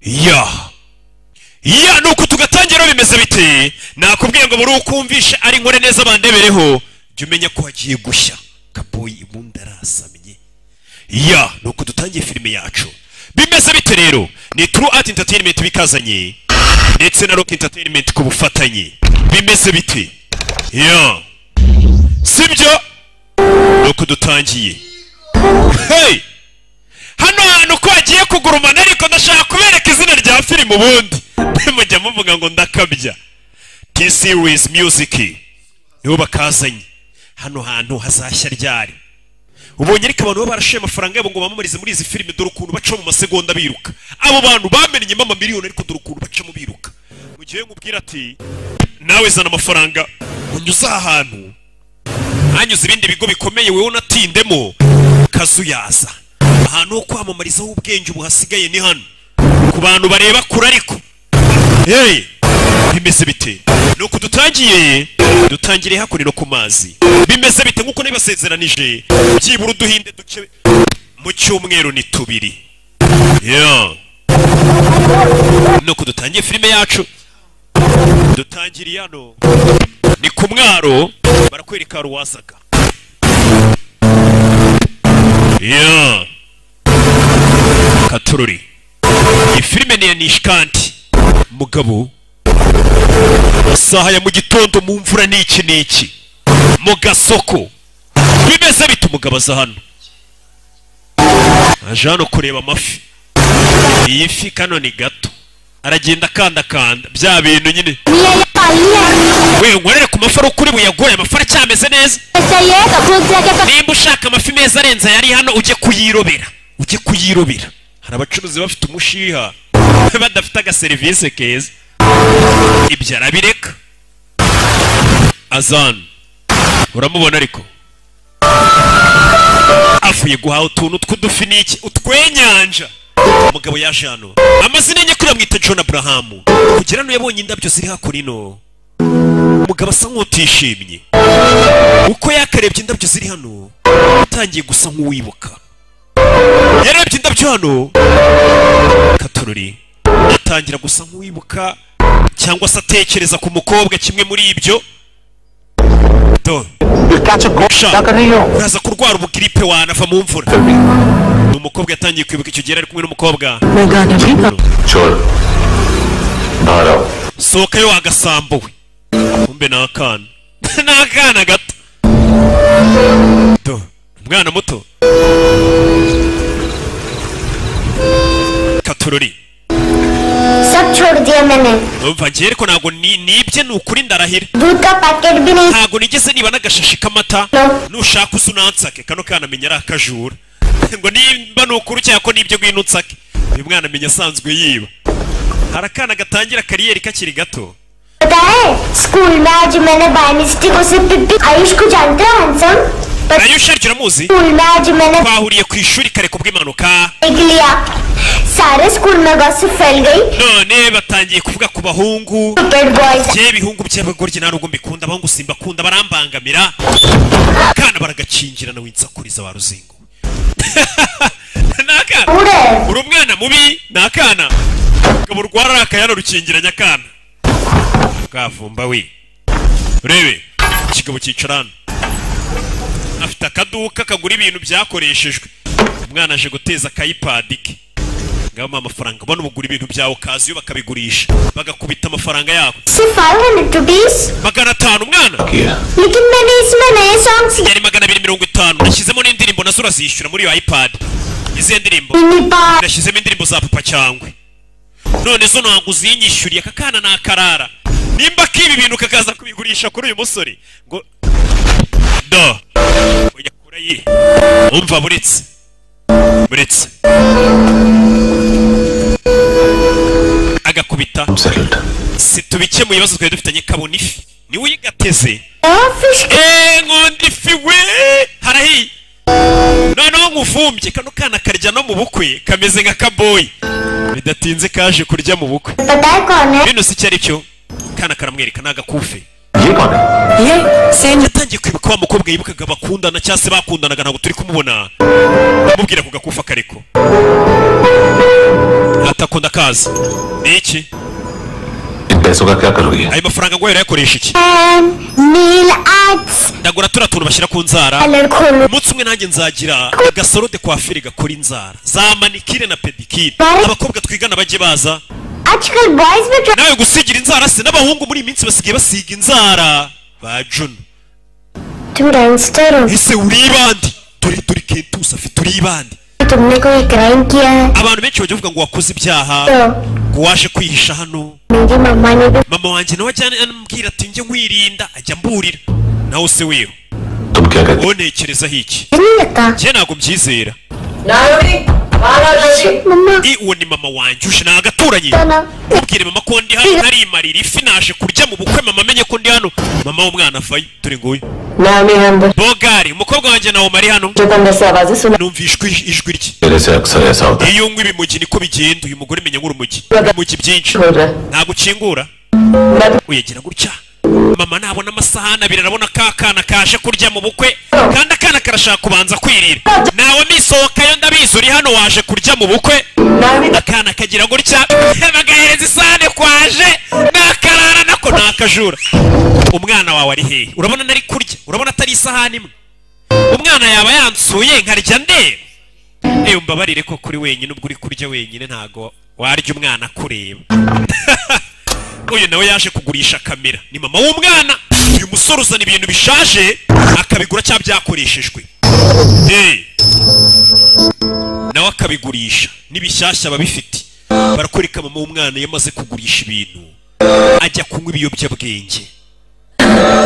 Ya ya nuko tugatangira bimeze bite? Nakubwiye ngo buri ukumvisha ari nkore neza bandebereho, jya umenya ko hagiye gushya. Kaboyi ibundi arasamye. Ya nuko dutangiye filime yacu. Bimeze bite rero? Ni True Art Entertainment bikazanye ndetse na Rock Entertainment ku bufatanye. Bimeze bite? Ya sibyo? Nuko dutangiye. Hey! Hano hantu ko agiye kugurumana, ariko ndashaka kubereka izina rya filime ubundi. Mujya muvuga ngo ndakabya. T-Series Music nibo bakazanye. Hano hantu hazashya ryari? Ubonye ariko abantu barashiye amafaranga yabo ngo bamamarize muri izi filime, dore ukuntu baca mu masegonda biruka. Abo bantu bamenye amamiliyoni, ariko dore ukuntu bacamo biruka. Mu gihe nkubwira ati nawe zana amafaranga unyuze ahantu hanyuze ibindi bigo bikomeye wewe unatindemo, kazuyaza. Ahantu ho kwamamarizaho ubwenge ubu hasigaye ni hano ku bantu bareba kure. Ariko hey, bimeze bite? Nuko dutangiye, dutangiriye hakurino ku mazi. Bimeze bite? Nkuko nibasezeranije byibura uduhinde duke mu cyumweru ni tubiri. Yeah. Nuko dutangiye filime yacu, dutangiriye hano ni ku mwaro, barakwereka ruwazaga. Yeah. Katururi. Iyi filime ni ya Nishkanti. Mugabo masaha ya mu gitondo mu mvura n'iki n'iki mu gasoko bimeze bite? Umugabo aza hano, aje hano kureba amafi. Iyi fi kano ni gato, aragenda akandakanda bya bintu nyine. We nkorere ku mafi ari ukuri buyagoye, amafi aracyameze neza. Nimba ushaka amafi meza arenze yari hano, ujye kuyirobera, ujye kuyirobera. Hari abacuruzi bafite umushiha badafite agaserivisi keza, ibyo arabireka. Azan uramubona, ariko avuye guhaha utuntu tw'udufi n'iki utwenyanja. Umugabo yaje hano, amazina nyakuri amwita John Abraham. Kugira ngo yabonye indabyo ziri hakurino, umugabo asa nk'utishimye. Uko yakarebye indabyo ziri hano, atangiye gusa nk'uwibuka. Yarebye indabyo hano katururi, atangira gusa nk'uwibuka cyangwa se atekereza ku mukobwa, kimwe muri ibyo. Do uraza kurwara ubugiripe wanava mu mvura. Ni umukobwa yatangiye kwibuka icyo gihe ari kumwe n'umukobwa. Sohoka yo wagasambo we. Kumbe ni akana. Ni akana gato. Do umwana muto. Katururi. सब छोड़ दिया मैंने। Umva njye ariko ntabwo nibye, ni ukuri ndarahira. दूध का पैकेट भी नहीं। Ntabwo nigeze niba n'agashashi k'amata. Nushaka uze unansake. Kano kana menya ari akajura. Ngo nimba ni ukuri cyangwa ko nibyo ngwino unsake. Uyu mwana menya asanzwe yiba. Hari akana gatangira kariyeri kakiri gato. पता है स्कूल में आज मैंने by mistake उसे पिप्पी आयुष को जानते हो handsome? Ayush ariko uramuzi? School में आज मैंने Twahuriye ku ishuri kare kubw'impanuka. देख लिया, सारे स्कूल में गॉसिप फैल गई। None batangiye kuvuga ku bahungu. Stupid boys. Njye ibihungu by'abagoryi nta nubwo mbikunda, abahungu simbakunda, barambangamira. Kana baragakingira nawe insakuriza wa ruzingo. Ni akana. पूरे Uri umwana mubi, ni akana. Ngabo rwararakaye hano rukingiranye akana. Bwavumba we. Urebe ikigabo cyicara hano. Afite akaduka kagura ibintu byakoreshejwe. Umwana aje guteza akayipadi ke. Ngabo amafaranga, bano bugura ibintu byawe kaziyo bakabigurisha, bagakubita amafaranga yabo. सिर्फ 500 rupees. 500 umwana. लेकिन मैंने इसमें नए songs Yari 250, nashyizemo n'indirimbo nazo urazishyura muri iyo iPad. Izihe ndirimbo? Mini Nashyizemo indirimbo za Papa Cyangwe. None zo ntabwo uzinyishyuriye. Aka kana ni akarara. Nimba kiba ibintu kakaza kubigurisha kuri uyu musore ngo do oya kura ye. Umva buretse buretse agakubita. Si tubikemuye ibibazo twari dufitanye. Kabona ifi niwe uyigateze. Fish. Nkunda ifi we, harahiye. Noneho nkuvumbye kano kana karya no mu bukwe, kameze nka kaboyi. Bidatinze kaje kurya mu bukwe. पता है कौन है? Bino si icyo ari cyo. Kana karamwereka ni agakufe. ये कौन है? ये same Yatangiye kwibuka wa mukobwa yibukaga bakundana cyangwa se bakundanaga, ntabwo turi kumubona. Amubwira ku gakufa kariko. Gatako ndakazi. Ni iki? इन पैसों का क्या करोगे? Ayo mafaranga ngo yakoresha iki? Nail arts. Ndagura turiya tuntu bashyira ku nzara. Colour खोलो. Umunsi umwe nanjye nzagira agasaro de coiffure gakora inzara za manicure na pedicure, abakobwa twigana bajye baza. आजकल boys भी Nawe gusigira inzara se? N'abahungu muri iyi minsi basigaye basiga inzara ba Juno. तुम gangster हो. Ese uri ibandi? Dore dore Kentusi afite uri ibandi. तुमने कोई crime किया है? Abantu benshi bajya bavuga ngo wakoze ibyaha, तो ngo waje kwihisha hano. मेरी मम्मा ने भी Mama wanjye nawe ajya ambwira ati njye nkwirinda, ajya mburira. Nawe se weho, तुम क्या कहते? wowe ntekerezaho iki? नहीं लगता. Njye ntabwo mbyizera. Mamma. I uwo ni mama wanjye uje, ni agaturanyi. तो ना. Mubwire mama ko ndi hano narimarira ifi, naje kurya mu bukwe, mama amenye ko ndi hano. Mama w'umwana avayo, dore nguyu. Bogari umukobwa wanjye nawe ari hano. जो अंदर से आवाजें सुना. Numva ijwi rye. मेरे से अक्सर ऐसा होता है. Iyo unywa ibimugi niko bigenda. Uyu mugore menya nk'urumogi, ibimugi byinshi. खोल रहा है. Ntabwo ukingura, uyegera gutya. Mama nabona amasahani abiri arabona ka kana kaje kurya mu bukwe, kandi akana karashaka kubanza kwirira. Nawe misohokayo, ndabizi uri hano waje kurya mu bukwe. Akana kagira gutya bagahereza isahani kwaje nakarara nako nakajura. Umwana wawe ari hehe? Urabona nari kurya, urabona atari isahani imwe? Umwana yaba yansuye nkarya ndeba. Ewe mbabarire ko kuri wenyine, ubwo uri kurya wenyine ntago warya umwana akureba. Uyu nawe yaje kugurisha kamera, ni mama w'umwana. Uyu musore uzana ibintu bishaje akabigura cyangwa byakoreshejwe. Hey. Nawe akabigurisha n'ibishyashya ababifite. Barakwereka mama w'umwana iyo amaze kugurisha ibintu ajya kunywa ibiyobyabwenge,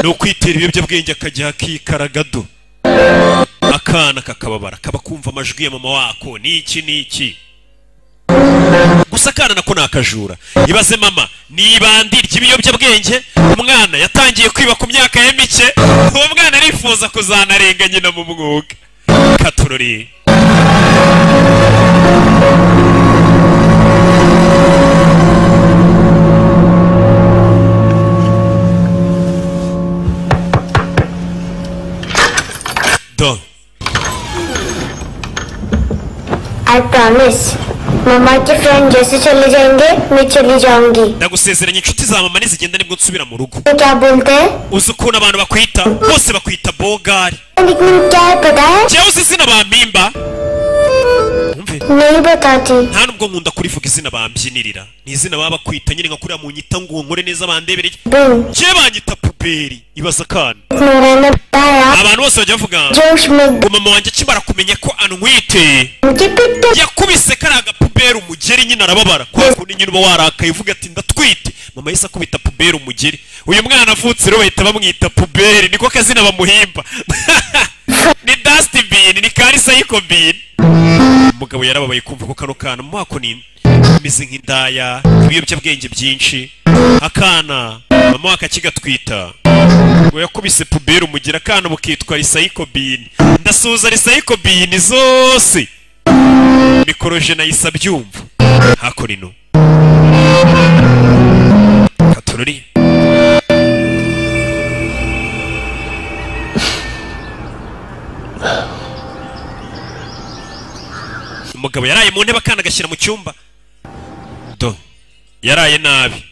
ni ukwitera ibiyobyabwenge akajya akikaragado. Akana kakababara kaba kumva amajwi ya mama wako niki niki. Gusa akana nako ni akajura. Ibaze mama ni ibandi ry'ibiyobyabwenge, umwana yatangiye kwiba ku myaka ye mike, uwo mwana arifuza kuzanarenga nyina mu mwuga. Katurori. Do. I promise मम्मा के friend जैसे चले जाएंगे मैं चली जाऊंगी. Ndagusezeranya inshuti za mama nizigenda nibwo nsubira mu rugo. तो क्या बोलते हैं? Uzi ukuntu abantu bakwita? Bose bakwita Bogari. Nickname क्या है पता है? Njyewe uzi izina bampimba? Umve. नहीं बताती. Nta nubwo nkunda kurivuga izina bambyinirira, ni izina baba bakwita nyine nka kuriya munyita ngo nkore neza bandebereye. Bin. Njyewe banyita Puberi. Ibaza akana. Nora ने बताया Abantu bose bajya bavuga जोश में ngo mama wanjye akimara kumenya ko antwite मुझे पिट yakubise kariya gapuberi umugeri, nyine arababara kwa kundi nyine uba warakaye uvuga ati ndatwite. Mama yahise akubita puberi umugeri. Uyu mwana avutse rero bahita bamwita Puberi, niko kazina bamuhimba. Ni dustbin, ni karisayikobin. Umugabo yarababaye kumva ko kano kana mu mwako ni ameze nk'indaya, ibiyobyabwenge byinshi. Akana mama wakakigatwita ngo yakubise puberi umugeri, akana bukitwa risayikobin. Ndasuhuza risayikobin zose, mikoroje nayisa byumva hakurino katurori. Umugabo yaraye mu ntebe, akana agashyira mu cyumba. Do yaraye nabi.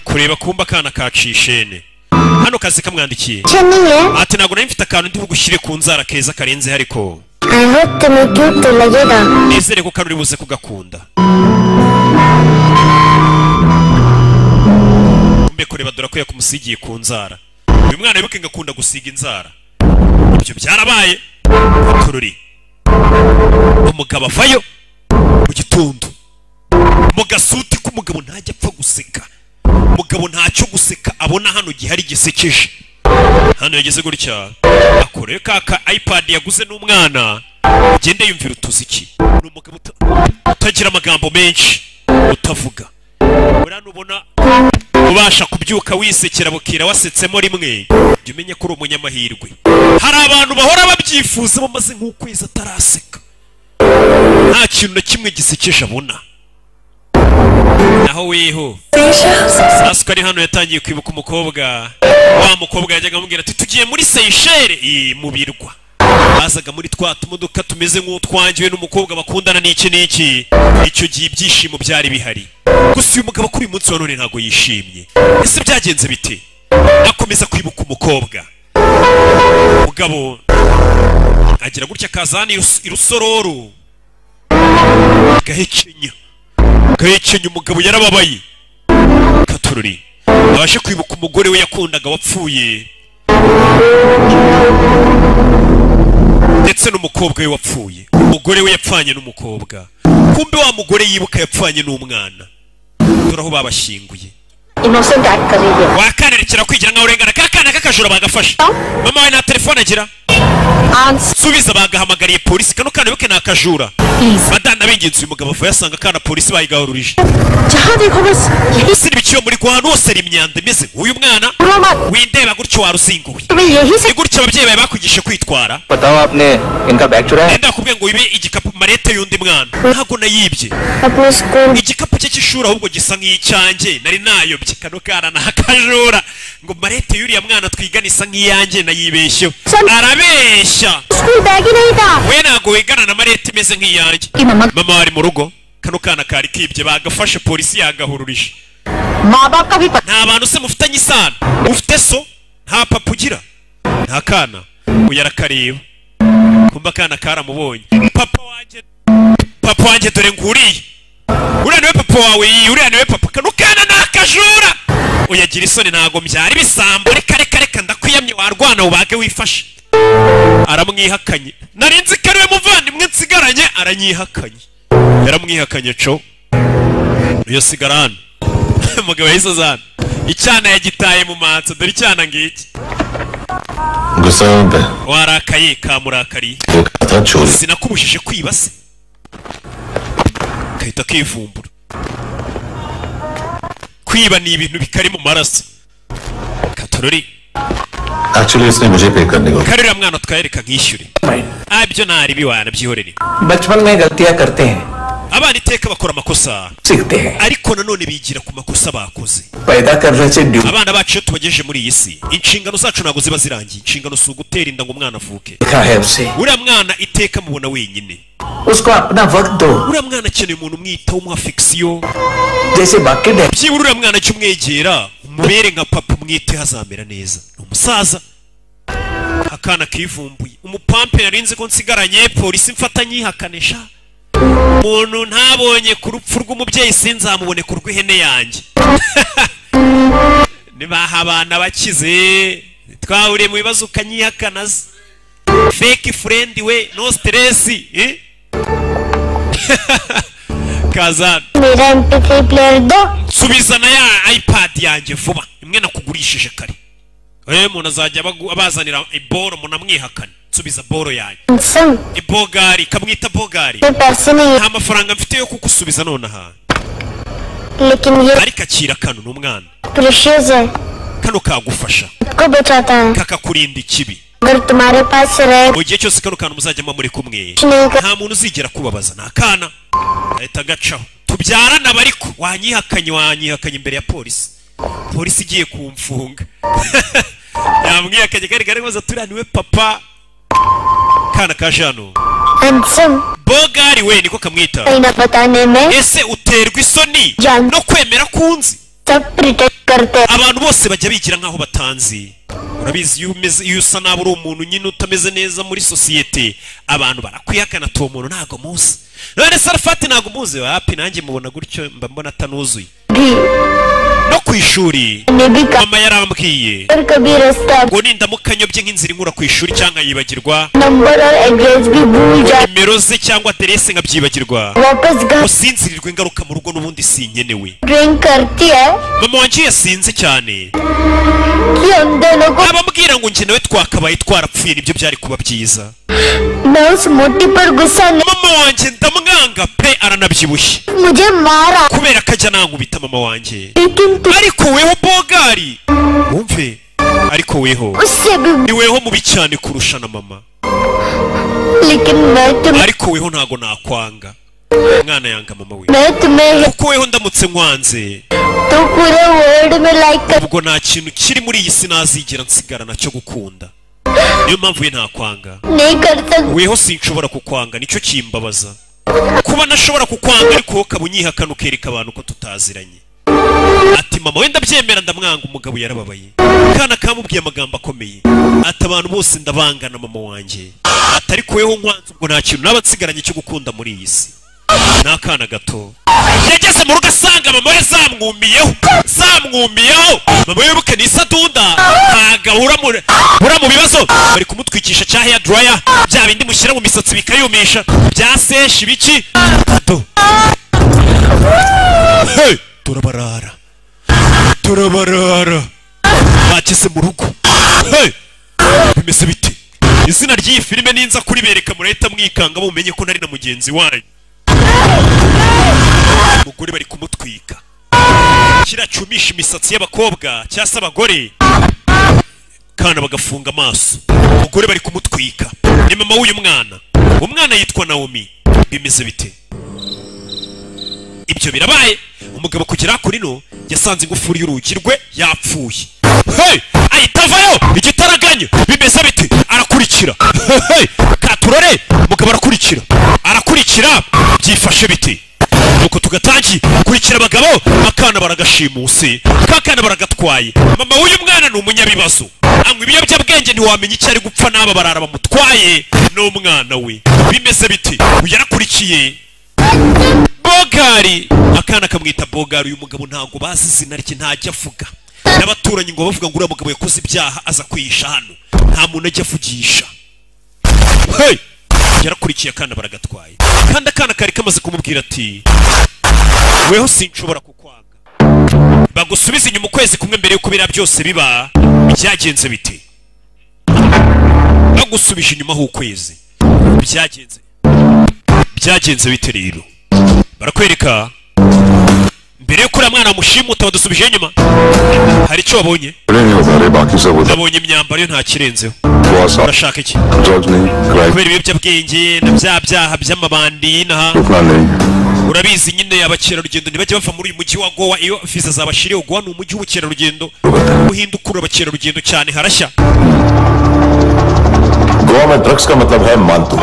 Kureba kumba akana kacishene hano kazi kamwandikiye. अच्छा नहीं है. Ati ntabwo nari mfite akantu ndi bugushyire ku nzara keza karenze, ariko I hope तुम्हें cute तो लगेगा. Nizere ko kari buze kugakunda. Kumbe kureba dore ko yakumusigiye ku nzara. Uyu mwana wibuke ngo akunda gusiga inzara, ibyo byarabaye. Tururi umugabo avayo mu gitondo mu gasuti k'umugabo, ntajya apfa guseka. Umugabo ntacyo guseka abona hano gihari gisekeje. Hano yageze gutya akorewe kaka iPad yaguze n'umwana, agende yumvira utuziki. Ni umugabo utagira amagambo menshi, utavuga. Buriya nubona ubasha kubyuka wisekera bukira wasetsemo rimwe, jya umenya ko uri umunyamahirwe. Hari abantu bahora babyifuza bamaze nk'ukwezi ataraseka, nta kintu na kimwe gisekeje abona. Naho weho Sasuke ari hano yatangiye kwibuka umukobwa, wa mukobwa yajyaga amubwira ati tugiye muri Seychelles, mu birwa. Bazaga muri twa tumodoka tumeze nk'utwangiwe n'umukobwa bakundana n'iki n'iki. Icyo gihe ibyishimo byari bihari. Gusa uyu mugabo kuri uyu munsi wa none ntabwo yishimye. Ese byagenze bite? Akomeza kwibuka umukobwa. Mugabo agira gutya akazana irusororo gahekenya gahekenya. Umugabo yarababaye katururi, abashe kwibuka umugore we yakundaga wapfuye, ndetse n'umukobwa we wapfuye. Umugore we yapfanye n'umukobwa, kumbe wa mugore yibuka yapfanye n'umwana. Dore aho babashyinguye. Innocent act कर रही है. Wakanerekera kwigira nkaho urengana. Ka kana k'akajura bagafashe. Mama we nta telefone agira. Subiza, bagahamagariye polisi. Kano kana wibuke ni akajura. Madana b'ingenzi, uyu mugabo ava yasanga akana polisi bayigahururije. जहाँ देखो बस यही. Ese n'ibikiyo muri ahantu hose hari imyanda imeze nk'uyu mwana. Windeba gutyo waruzinguwe. तुम्हें यही से Ni gutya ababyeyi bawe bakwigisha kwitwara? बताओ, आपने इनका बैग चुराया? Nenda nakubwiye ngo wibe igikapu marete y'undi mwana? Ntabwo nayibye. अपने school Igikapu cye cy'ishuri ahubwo gisa nk'icyanjye, nari nayobye. Kano kana ni akajura, ngo marete y'uriya mwana twigana isa nk'iyanjye, nayibeshyeho. Arabeshya. School bag ही नहीं था. We ntabwo wigana na marete imeze nk'iyanjye. कि मम्मा Mama wari mu rugo. Kano kana kari kibye, bagafashe, polisi yagahururije. माँ बाप का भी पता Nta bantu se mufitanye isano? Ufite so? Nta papa ugira? Nta kana. Uyu arakareba, kumba akana karamubonye. Papa wanjye, papa wanjye, dore nguriye. Uriya niwe papa wawe? Iyi uriya niwe papa. Kano kana ni akajura. Uyagira isoni, ntago mbyara ibisambo. Reka reka reka, ndakwiyamye warwana ubage wifashe. Aramwihakanye. Nari nzi ko ariwe muvandimwe nsigaranye, aranyihakanye. Yaramwihakanye co. Uyo sigara hano. Umugabo yahise aza hano, icyana yagitaye mu manza. Dore icyana ngiki. गुस्सा है उन पे? Warakaye? Kamurakariye. देखा था चोरी. Sinakubujije kwiba se? Gahita kivumbura. Kwiba ni ibintu bikari mu maraso katorori. Actually इसने मुझे पे करने को. Karuriya mwana twayereka nkishyure. Ah, ibyo ntari biwana, byihorere. बचपन में गलतियां करते हैं. Abana iteka bakora amakosa. सीखते हैं. Ariko nanone bigira ku makosa bakoze. पैदा करने से due Abana bacu iyo tubagejeje muri iyi si, inshingano zacu ntabwo ziba zirangiye. Inshingano si ugutera inda ngo umwana avuke. लिखा है उसे. Uriya mwana iteka mubona wenyine. उसको अपना वक्त दो. Uriya mwana akeneye umuntu umwitaho, umuha affection. जैसे बाकी dad Byibura uriya mwana jya umwegera, umubere nka papa, umwiteho, azamera neza. Ni umusaza. Akana kivumbuye umupampe. Narinzi ko nsigaranye polisi mfata nyihakanisha. Umuntu ntabonye ku rupfu rw'umubyeyi sinzamubone ku rw'ihene yanjye. Nibaha abana bakize twahuriye mu bibazo ukanyihakana se. Fake friend we, no stress, eh? Kazana. मेरा MP3 player दो. Nsubiza na ya iPad yanjye vuba, imwe nakugurishije kare. Umuntu azajya abazanira iboro munamwihakane. Nsubiza boro yanjye. Handsome. Ibogari, kamwita bogari. मेरे पैसे नहीं Nta mafaranga mfite yo kugusubiza nonaha. है, लेकिन ये Ariko akira kano, ni umwana. Precious है. Kano kagufasha, को बचाता है. kakakurinda ikibi. अगर तुम्हारे पास रहे Mu gihe cyose kano kantu muzajya muba muri kumwe, नहीं कर nta muntu uzigera kubabaza. Ni akana ahita agacaho. Tubyarana bariko wanyihakanye, wanyihakanye imbere ya polisi. Polisi igiye kumfunga. Yamwihakanye kari kari maze turiya niwe papa. Kana kaje hano. Handsome. Bogari we, niko kamwita. कहीं ना बताने में. Ese uterwa isoni Jan. no kwemera kunzi? सब pretend करते हैं. Abantu bose bajya bigira nk'aho batanzi. Urabizi, iyo umeze, iyo usa nabi, uri umuntu nyine utameze neza muri sosiyete, abantu barakwihakana, ati uwo muntu ntabwo muzi. None Sarafati ntabwo muzi? Wapi, nanjye mubona gutyo mba mbona atanuzuye. भी No ku ishuri मैंने भी कहा mama yarambwiye और कभी रास्ता ngo nindamuka nyobye nk'inzira inkura ku ishuri cyangwa nkayibagirwa, number और एड्रेस भी भूल जाए, nimero ze cyangwa aderese nkabyibagirwa, वापस घर usinzirirwa ingaruka mu rugo n'ubundi sinkenewe. Drink करती है Mama wanjye yasinze cyane कि हम दोनों को abambwira ngo njye nawe twakabaye twarapfuye, nibyo byari kuba byiza. मैं उस मोटी पर गुस्सा नहीं. Mama wanjye ndamwanga pe, aranabyibushye. मुझे मारा, Kubera ko ajya nankubita mama wanjye. लेकिन तू Ariko weho bogari, wumve, ariko weho उससे भी, ni weho mubi cyane kurusha na mama. लेकिन मैं तुम्हें Ariko weho ntago nakwanga. Umwana yanga mama we. मैं तुम्हें Kuko weho ndamutse nkwanze, तो पूरे वर्ल्ड में लाइक कर ubwo nta kintu kiri muri iyi si nazigera nsigara nacyo gukunda. Niyo mpamvu we ntakwanga. नहीं कर सकती। Weho sinshobora kukwanga, nicyo kimbabaza kuba nashobora kukwanga, ariko wowe ukaba unyihakana ukereka abantu ko tutaziranye. Ati mama wenda byemera ndamwanga. Umugabo yarababaye, kana kamubwiye amagambo akomeye. Ati abantu bose ndabangana mama wanjye, ati ariko weho nkwanze ubwo nta kintu naba nsigaranye cyo gukunda muri iyi si. Ni akana gato. Yageze mu rugo asanga mama we zamwumiyeho, zamwumiyeho. Mama we wibuke ni isadunda, ntabwo ahura mu bibazo. Bari kumutwikisha cya hair dryer, bya bindi mushyira mu misatsi bikayumisha, bya seshi biki do. Hey! Turabarara, turabarara, bageze mu rugo. Hey! Bimeze bite? Izina ry'iyi filime ninza kuribereka murahita mwikanga, mumenye ko nari na mugenzi wanyu. Umugore bari kumutwika kiracumisha imisatsi y'abakobwa cyangwa se abagore, kana bagafunga amaso. Umugore bari kumutwika ni mama w'uyu mwana. Umwana yitwa Naomi. Bimeze bite? Ibyo birabaye. Umugabo kugera kuri no yasanze ingufuri y'urugi rwe yapfuye. Hey! Ahita avayo igitaraganya. Bimeze bite? Arakurikira. Hey! Katurore, umugabo arakurikira, arakurikira. Byifashe bite? Nuko tugatangi kurikira abagabo, akana baragashimuse, kakana baragatwaye. Mama w'uyu mwana ni umunyabibazo, anywa ibiyobyabwenge, ntiwamenya icyo ari gupfa n'aba barara bamutwaye n'umwana we. Bimeze bite? Uyu yarakurikiye Bogari, akana kamwita Bogari. Uyu mugabo ntabwo bazi izina rye, ntajya avuga n'abaturanyi ngo bavuga ngo uriya mugabo yakoze ibyaha aza kwihisha hano, nta muntu ajya avugisha. Hey! Yarakurikiye akana baragatwaye, kandi akana kari kamaze kumubwira ati weho sinshobora kukwanga. Bagusubiza inyuma ukwezi kumwe mbere y'uko biriya byose biba. Byagenze bite? Bagusubije inyuma h'ukwezi, byagenze bite? Rero barakwereka mbere y'uko uriya mwana bamushimuta, badusubije inyuma, hari icyo wabonye? Nabonye imyambaro yo nta kirenzeho. Urashaka iki? Kubera ibiyobyabwenge na bya byaha by'amabandi n'aha urabizi nyine, abakerarugendo ntibajya bava muri uyu mujyi wa Goa iyo viza zabashiriyeho. Goa ni umujyi w'ubukerarugendo uhinda ukurura abakerarugendo cyane, harashya. Goa में drugs का मतलब है मानतू।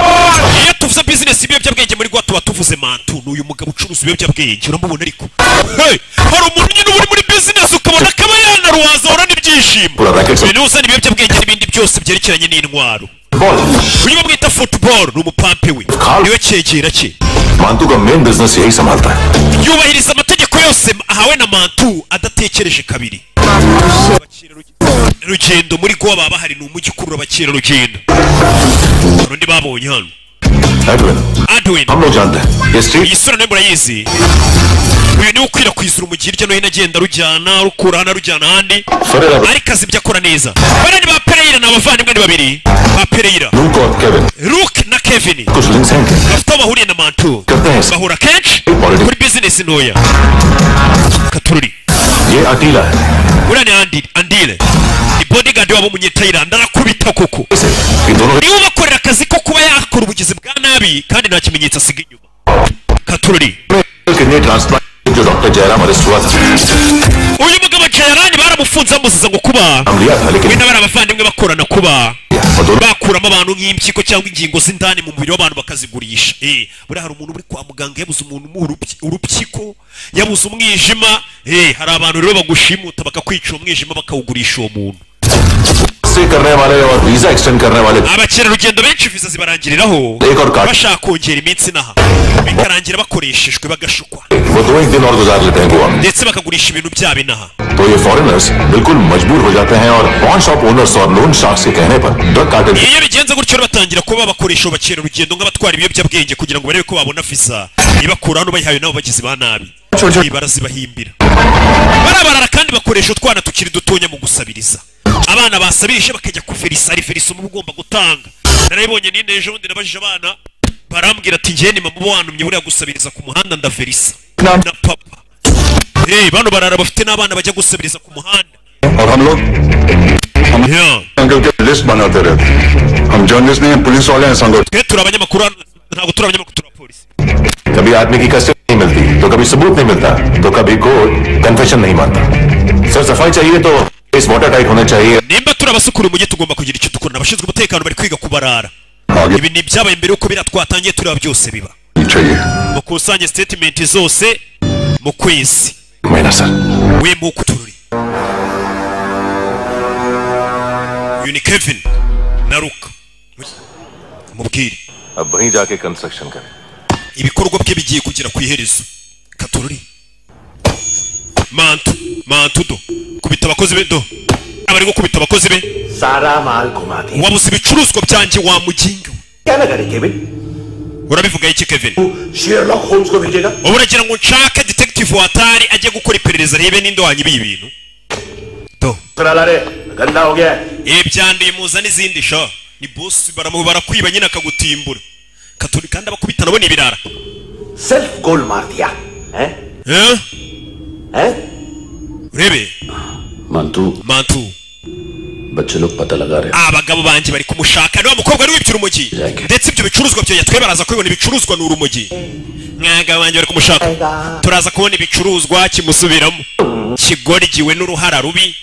Iyo tuvuze business ibiyobyabwenge muri Goa tuba tuvuze Mantu. Ni uyu mugabo ucuruza ibiyobyabwenge, uramubona ariko. Hey! Hari umuntu nyine uba uri muri business ukabona akaba yanaruhaza, ahorana ibyishimo. Ibintu uzana ibiyobyabwenge n'ibindi byose byerekeranye n'intwaro. Uyu bamwita Football, ni umupampe we, niwe cyegera cye. मानतू का main business यही संभालता है। Yubahiriza amategeko yose ahawe na Mantu adatekereje kabiri. Rugendo muri Goa baba bahari, ni umujyi ukurura abakerarugendo. Hari undi babonye hano. Edwin. Edwin. हम लोग जानते हैं ये street. Iyi sura nayo murayizi. Uyu niwe ukwirakwiza urumogi hirya no hino, agenda arujyana, arukura hano arujyana ahandi, ariko azi ibyo akora neza. Bariya ni ba Pereira, ni abavandimwe, ni babiri ba Pereira. Luke और Kevin. Luke na Kevin कुछ links हैं क्या? bafite aho bahuriye na Mantu, bahura kenshi kuri business ntoya katururi. ये अटीला है। Uriya ni Andile, ni bodyguard wabo w'umunyetayilandi, arakubita koko. Niwe ubakorera akazi ko kuba yakora ubugizi bwa nabi kandi nta kimenyetso asiga inyuma. Katururi. Kidney transplant जो doctor Jairam arrest हुआ था। Uyu mugabo Jairam baramufunze bamuziza ngo kuba नाम लिया था लेकिन we n'abari abavandimwe bakorana kuba bakuramo abantu nk'impyiko cyangwa ingingo z'indani mu mubiri w'abantu bakazigurisha. Buriya hari umuntu uri kwa muganga yabuze umuntu umuha urupyiko, yabuze umwijima. Hari abantu rero bagushimuta bakakwica uwo mwijima bakawugurisha uwo muntu. से करने वाले और visa extend करने वाले Abakerarugendo benshi viza zibarangiriraho bashaka kongera iminsi inaha, bikarangira bakoreshejwe bagashukwa, वो दो एक दिन और गुजार लेते हैं गोवा में। ndetse bakagurisha ibintu byabo inaha. तो ये फॉरेनर्स बिल्कुल मजबूर हो जाते हैं और pawn shop owners और लोन शार्क्स के कहने पर drug cartel Iyo bigenze gutyo rero batangira kuba bakoresha abakerarugendo nk'abatwara ibiyobyabwenge kugira ngo barebe ko babona viza ibakura hano bayihawe nabo bagizi ba nabi. Barazibahimbira, barabarara, kandi bakoresha utwana tukiri dutonya mu gusabiriza. Abana basabirije bakajya kuverisa, ari verisa uba ugomba gutanga. Narabibonye ninde ejo bundi, nabajije abana barambwira ati njye ni mama uba wantumye buriya gusabiriza ku muhanda, ndaverisa na papa. Hey, bano barara bafite n'abana bajya gusabiriza ku muhanda. और हम लोग uncle के list बनाते रहते। हम जर्नलिस्ट नहीं हैं, पुलिस वाले हैं संगठन। Twe turi abanyamakuru hano, ntabwo turi abanyamakuru, turi abapolisi. कभी आदमी की कस्टडी नहीं मिलती तो कभी सबूत नहीं मिलता तो कभी कोर्ट कन्फेशन नहीं मानता। सर सफाई चाहिए तो इस water tight होने चाहिए Nimba turabasukura umujyi tugomba kugira icyo dukora. Abashinzwe umutekano bari kwiga kubarara. आगे Ibi ni ibyabaye mbere yuko biriya twatangiye tureba byose biba. चाहिए Mukusanye statement zose mu kwezi. महीना sir We mukutururi. Uyu ni Kevin na Luka. Mubwire अब वहीं जाके कंस्ट्रक्शन करें ibikorwa bye bigiye kugera ku iherezo. Katururi. Mantu, mantu do. Kubita abakozi be do. Abari gukubita abakozi be. सारा माल घुमा दे Wabuze ibicuruzwa byanjye wa muginga. क्या लगा रे Kevin Urabivuga iki Kevin? Sherlock Holmes को भेजेगा Ubu uragira ngo nshake detective watari ajye gukora iperereza arebe ninde wanyibiye ibintu. Do. ला रे गंदा हो गया है Ibyanduye muza n'izindi sha. Ni boss baramu barakwiba nyine akagutimbura. Katuri kandi abakubita nabo ni ibirara. Self गोल मार दिया है Eh? है Urebe Mantu Mantu. बच्चे लोग पता लगा रहे Abagabo banjye bari kumushaka niba mukobwa ari wibye urumogi ndetse ibyo bicuruzwa byo yatwe baraza kubibona ibicuruzwa ni urumogi. Mwagabo banjye bari kumushaka turaza kubona ibicuruzwa kimusubiramo kigoryiwe n'uruhara rubi.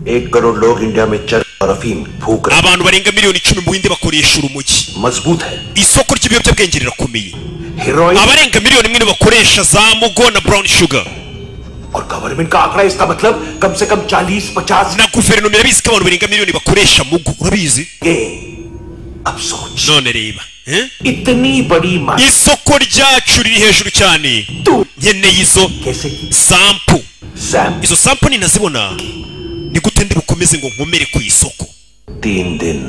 एक करोड़ लोग इंडिया में चर और अफीम फूक रहे Abantu barenga miliyoni 10 mu Buhinde bakoresha urumogi. मजबूत है Isoko ry'ibiyobyabwenge rirakomeye. Heroin Abarenga miliyoni 1 bakoresha za mugo na brown sugar. और गवर्नमेंट का आंकड़ा इसका मतलब कम से कम 40-50 Na guverinoma irabizi ko abantu barenga miliyoni bakoresha mugo urabizi. ये अब सोच None reba eh? इतनी बड़ी मार Isoko ryacu riri hejuru cyane. तू Nkeneye izo कैसे sample. Sam Izo sample ninazibona ni gute ndi bukomeze ngo nkomere ku isoko? तीन दिन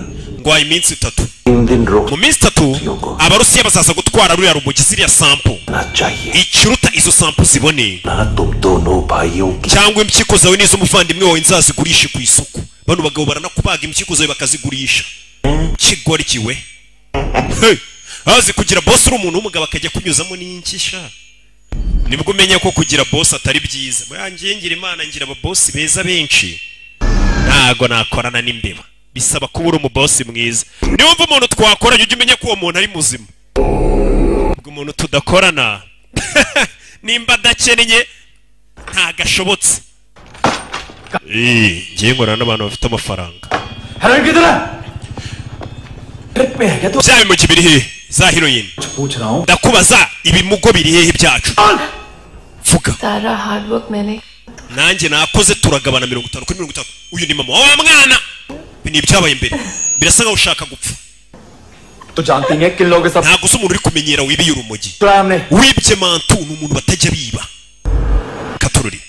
Ngwaye iminsi 3. तीन दिन रोक Mu minsi 3 abarusiya bazaza gutwara ruriya rumogi ziriya sample. ना चाहिए Ikiruta izo sample zibone ना तुम दोनों भाइयों की cyangwa impyiko zawe n'iz'umuvandimwe wawe nzazigurishe ku isoko. Bano bagabo baranakubaga impyiko zawe bakazigurisha. Kigoryiwe. Hey! Azi kugira boss uri umuntu w'umugabo akajya kunyuzamo n'inkisha. Nibwo umenye ko kugira boss atari byiza. Bwangiye ngira Imana ngira aba boss beza benshi. Ntago nakorana n'imbeba. Bisaba kuba uri umuboss mwiza. Niwumva umuntu twakoranye ujye umenya ko uwo muntu ari muzima. Ubwo umuntu tudakorana nimba adakennye ntagashobotse. Ngiye nkorana n'abantu bafite amafaranga. Heroin किधर है ट्रिप पे है क्या तू Bya bimogi biri hehe? Za heroin. पूछ रहा हूँ Ndakubaza ibimugo biri hehe byacu? Vuga. सारा हार्डवर्क मैंने Nanjye nakoze turagabana 50 kuri 50. Uyu ni mama wa mwana. Ibi ni ibyabaye mbere. Birasa nkaho ushaka gupfa. तो जानती हैं किन लोगों के साथ Ntabwo uzi umuntu uri kumenyera wibiye urumogi. चुराया हमने Wibye Mantu ni umuntu batajya biba. Katururi.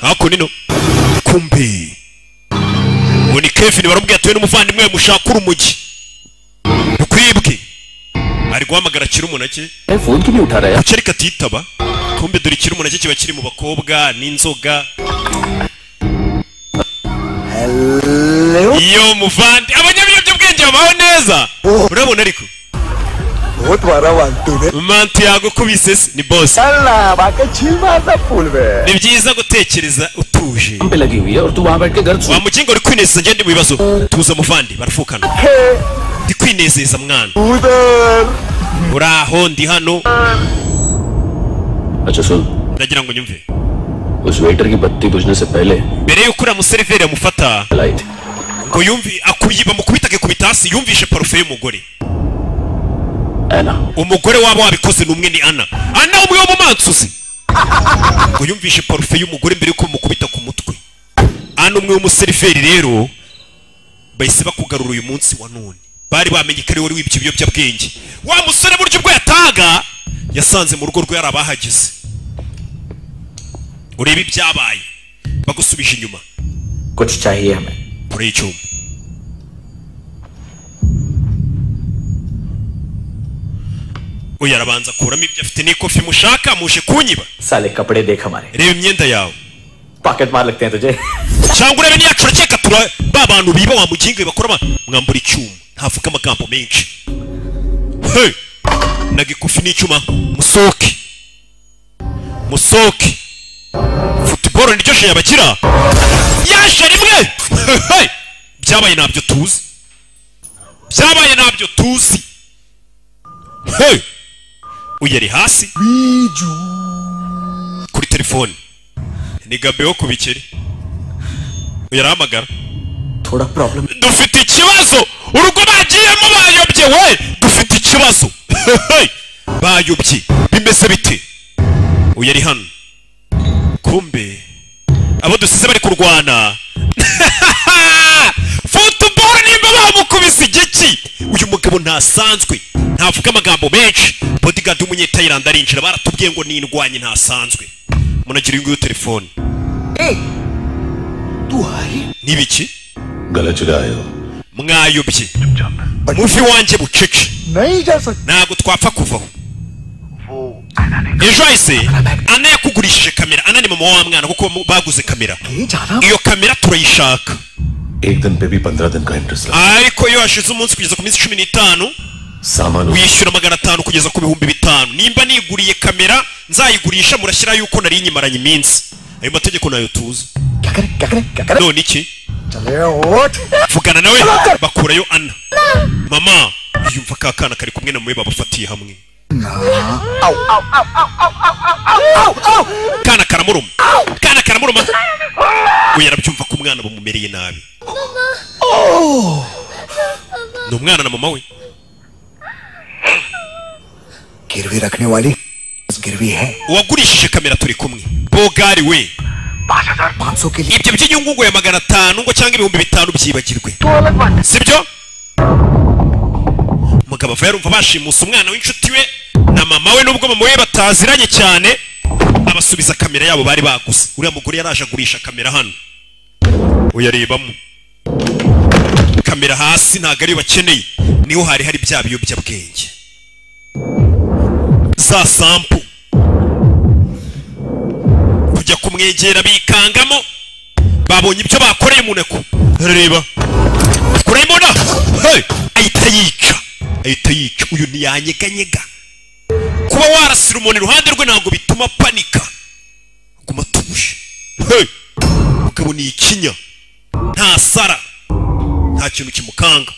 Ako nino. Kumbe. Uwo ni Kevin baramubwiye atuye n'umuvandimwe we mushaka urumogi. Rukwibwe. Ari guhamagara Kirumunake. Phone क्यों नहीं उठा रहा Kuki ariko atitaba? Kumbe dore Kirumunake kiba kiri mu bakobwa n'inzoga. Iyo muvandi abanyabiyobyabwenge babaho neza. Urabona ariko बहुत मारा Mantu ने Mantu yagukubise se ni boss. चल बाकी छील मारता फूल में Ni byiza gutekereza utuje. पे लगी हुई है और तू वहाँ बैठ के घर Wa mukingo uri kwinezeza ngende mu bibazo. Tuza muvandi barafukana. Ndi kwinezeza mwana. उधर Uraho ndi hano अच्छा सुन ndagira ngo nyumve. उस वेटर की बत्ती बुझने से पहले Mbere yuko uriya museriveri amufata लाई थी ngo yumvi akuyiba mukubita akikubita hasi yumvishe parufe y'umugore. Anna Umugore waba wabikoze ni umwe ni Anna. Anna umwe wo mu mansuzi. Ngo yumvishe parufe y'umugore mbere yuko bamukubita ku mutwe. Anna umwe w'umuseriveri rero bahise bakugarura uyu munsi wa none. Bari bamenye ko ari wari wibye ibiyobyabwenge. Wa musore buryo ubwo yataga yasanze mu rugo rwe yari abahageze. Urebe ibyabaye. Bagusubije inyuma. कुछ चाहिए हमें Kure y'icyuma. Uyu arabanza akuramo ibyo afite n'ikofi mushaka muje kunyiba. साले कपड़े देख हमारे Reba imyenda yawe. Pocket मार लगते हैं तुझे Cyangwa urebe niyacu urakeka tura ba bantu biba wa mugingo bakora mwambura icyuma. Ntavuga amagambo menshi. Hey! Naga ikofi n'icyuma musoke. Musoke. Football niryo she yabagira. Yaje rimwe. Hey! Byabaye ntabyo tuzi. Byabaye ntabyo tuzi. Hey! Uyu ari hasi. Kuri telefone. Ni Gabe wo ku bikeri. Yarahamagara. Dufite ikibazo, urugo bagiyemo bayobye we, dufite ikibazo. Bayobye bimeze bite? Uyu ari hano. Kumbe abo dusize bari kurwana. Football nimba bamukubise igiki. Uyu mugabo ntasanzwe, ntavuga amagambo menshi. Bodyguard w'umunyetayilandi arinjira, baratubwiye ngo nindwanye ntasanzwe. Munagira inguyu telefone. Nibiki? Mwayobye. Muvi wanjye bucece. Ntabwo twapfa kuvaho. Ejo hahise Ana yakugurishije kamera. Ana ni mama wa mwana kuko baguze kamera. Iyo kamera turayishaka. Ariko iyo hashize umunsi kugeza ku minsi 15 wishyura 500 kugeza ku 5000. Nimba niguriye kamera nzayigurisha murashyira yuko nari nyimaranye iminsi. Ayo mategeko nayo tuzi. None iki? Vugana nawe bakurayo Ana. Mama yumva ka kana kari kumwe na mwe babafatiye hamwe. Kana karamuruma. Kana karamuruma. Uyu arabyumva ko umwana bamumereye nabi. Ni umwana na mama we. Girvi rakhne wali girvi hai. Uwagurishije kamera turi kumwe. Bogari we. 5500 ke liye. Ibyo by'inyungu ngo ya 500 ngo cyangwa 5000 byibagirwe. Sibyo? Mugabo ava yarumva bashimusa umwana w'inshuti we na mama we, nubwo mama we bataziranye cyane, abasubiza kamera yabo bari baguze. Uriya mugore yaraje agurisha kamera hano. Uyarebamo. Kamera hasi ntago ari bakeneye, niho hari hari bya biyobyabwenge. Za sample. Kujya kumwegera bikangamo, babonye ibyo bakoreye umuneko. Reba. Kurayimona. Hey, ahita yica. Ahita yica. Uyu ntiyanyeganyega. Kuba warasira umuntu iruhande rwe ntabwo bituma panika. Guma tuje. Hey! Mugabo ni ikinya. Nta sara. Nta kintu kimukanga.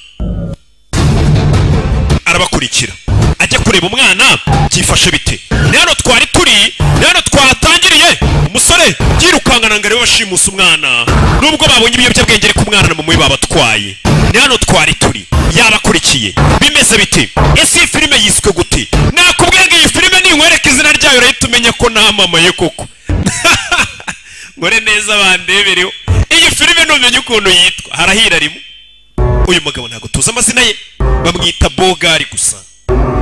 Arabakurikira. Ajya kureba umwana byifashe bite. Ni hano twari turi, ni hano twatangiriye. Umusore yirukangana ngo arebe bashimusa umwana. Nubwo babonye ibiyobyabwenge ariko umwana na mama we babatwaye. Ni hano twari turi. Yabakurikiye. Bimeze bite? Ese iyi filime yiswe gute? Nakubwiye ngo iyi filime ninkwereka izina ryayo urahita umenya ko namamaye koko. Ngore neza bandebereho. Iyi filime numenye ukuntu yitwa. Harahira rimwe. Uyu mugabo ntago tuzi amazina ye. Bamwita Bogari gusa.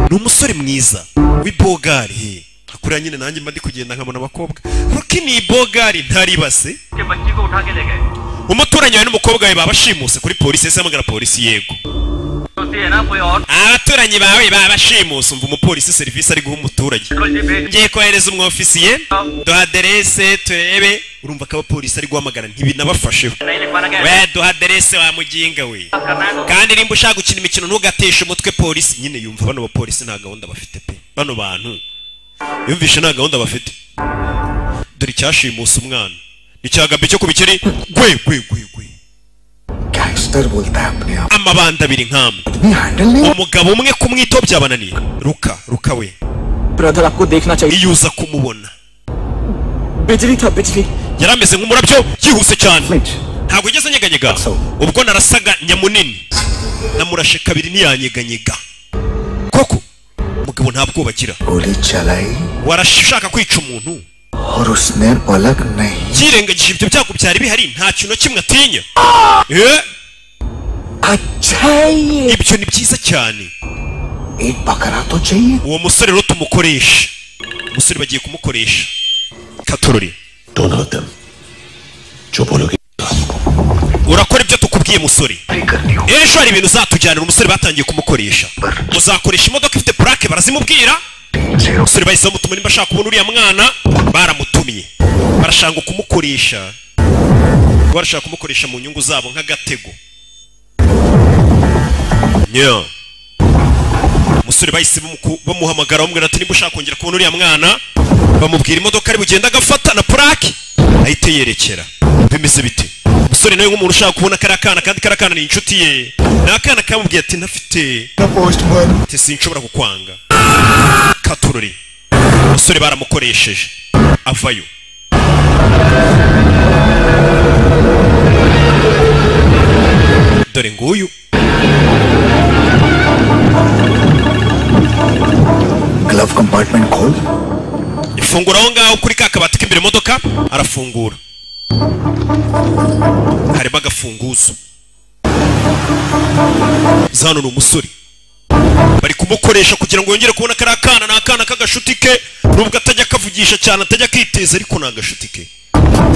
Ni umusore mwiza w'ibogari. Akuriya nyine nanjye mba ndi kugenda nkabona abakobwa. Ruki ni Bogari ntaribase. Umuturanyi wawe n'umukobwa we babashimuse kuri polisi. Ese hamagara polisi yego. Abaturanyi bawe babashimuse. Umva umupolisi serivisi ari guha umuturage. Ngiye kohereza umwofisiye, duha aderese turebe. Urumva ko abapolisi ari guhamagara ntibinabafasheho. We duha aderese wa muginga we. Kandi nimba ushaka gukina imikino ntugateshe umutwe polisi. Nyine yumva bano bapolisi nta gahunda bafite pe. Bano bantu yumvishe nta gahunda bafite. Dore icyashimusa umwana. Ni cyagabe cyo kubikeri gwe gwe gwe gwe. Gangster bolta hai apne aap. Amabanda abiri nkamwe. Umugabo umwe kumwito byabananiye. Ruka, Ruka we. Brother aapko dekhna chahiye. Iyo uza kumubona. Bijli tha bijli. Yarameze nk'umurabyo yihuse cyane. Ntabwo yigeze anyeganyega. Ubwo narasaga nyamunini. Namurashe kabiri ntiyanyeganyega. Koko umugabo nta bwoba agira. Goli chalai. Warashaka kwica umuntu. Aur usne palak nahi. Yirengagije ibyo byago byari bihari, nta kintu na kimwe atinya. Acha ye. Ibyo ni byiza cyane. Ek bakara to chahiye. Uwo musore rero tumukoresha. Umusore bagiye kumukoresha. Katorori. Don't hurt them. Chup ho loge. Urakora ibyo tukubwiye musore. Ejo hari ibintu uzatujyanira. Umusore batangiye kumukoresha. Uzakoresha imodoka ifite plaque barazimubwira. Umusore bahise bamutuma nimba ashaka kubona uriya mwana, baramutumye. Barashaka kumukoresha. Barashaka kumukoresha mu nyungu zabo nk'agatego. Nyo. Umusore bahise bamuhamagara bamubwira ati nimba ushaka kongera kubona uriya mwana, bamubwira imodoka ari bugenda agafata na plaque ahite yerekera. Bimeze bite? Umusore nawe nk'umuntu ushaka kubona kariya kana, kandi kariya kana ni inshuti ye. Ni akana kamubwiye ati ntafite ati sinshobora kukwanga. Katurori. Umusore baramukoresheje avayo. Dore nguyu. Glove compartment khol. Ifungura aho ngaho kuri ka kabati k'imbere modoka, arafungura. Harimo agafunguzo. Zano ni umusore. Bari kumukoresha kugira ngo yongere kubona kari akana, ni akana k'agashuti ke, nubwo atajya akavugisha cyane, atajya akiteza, ariko ni agashuti ke.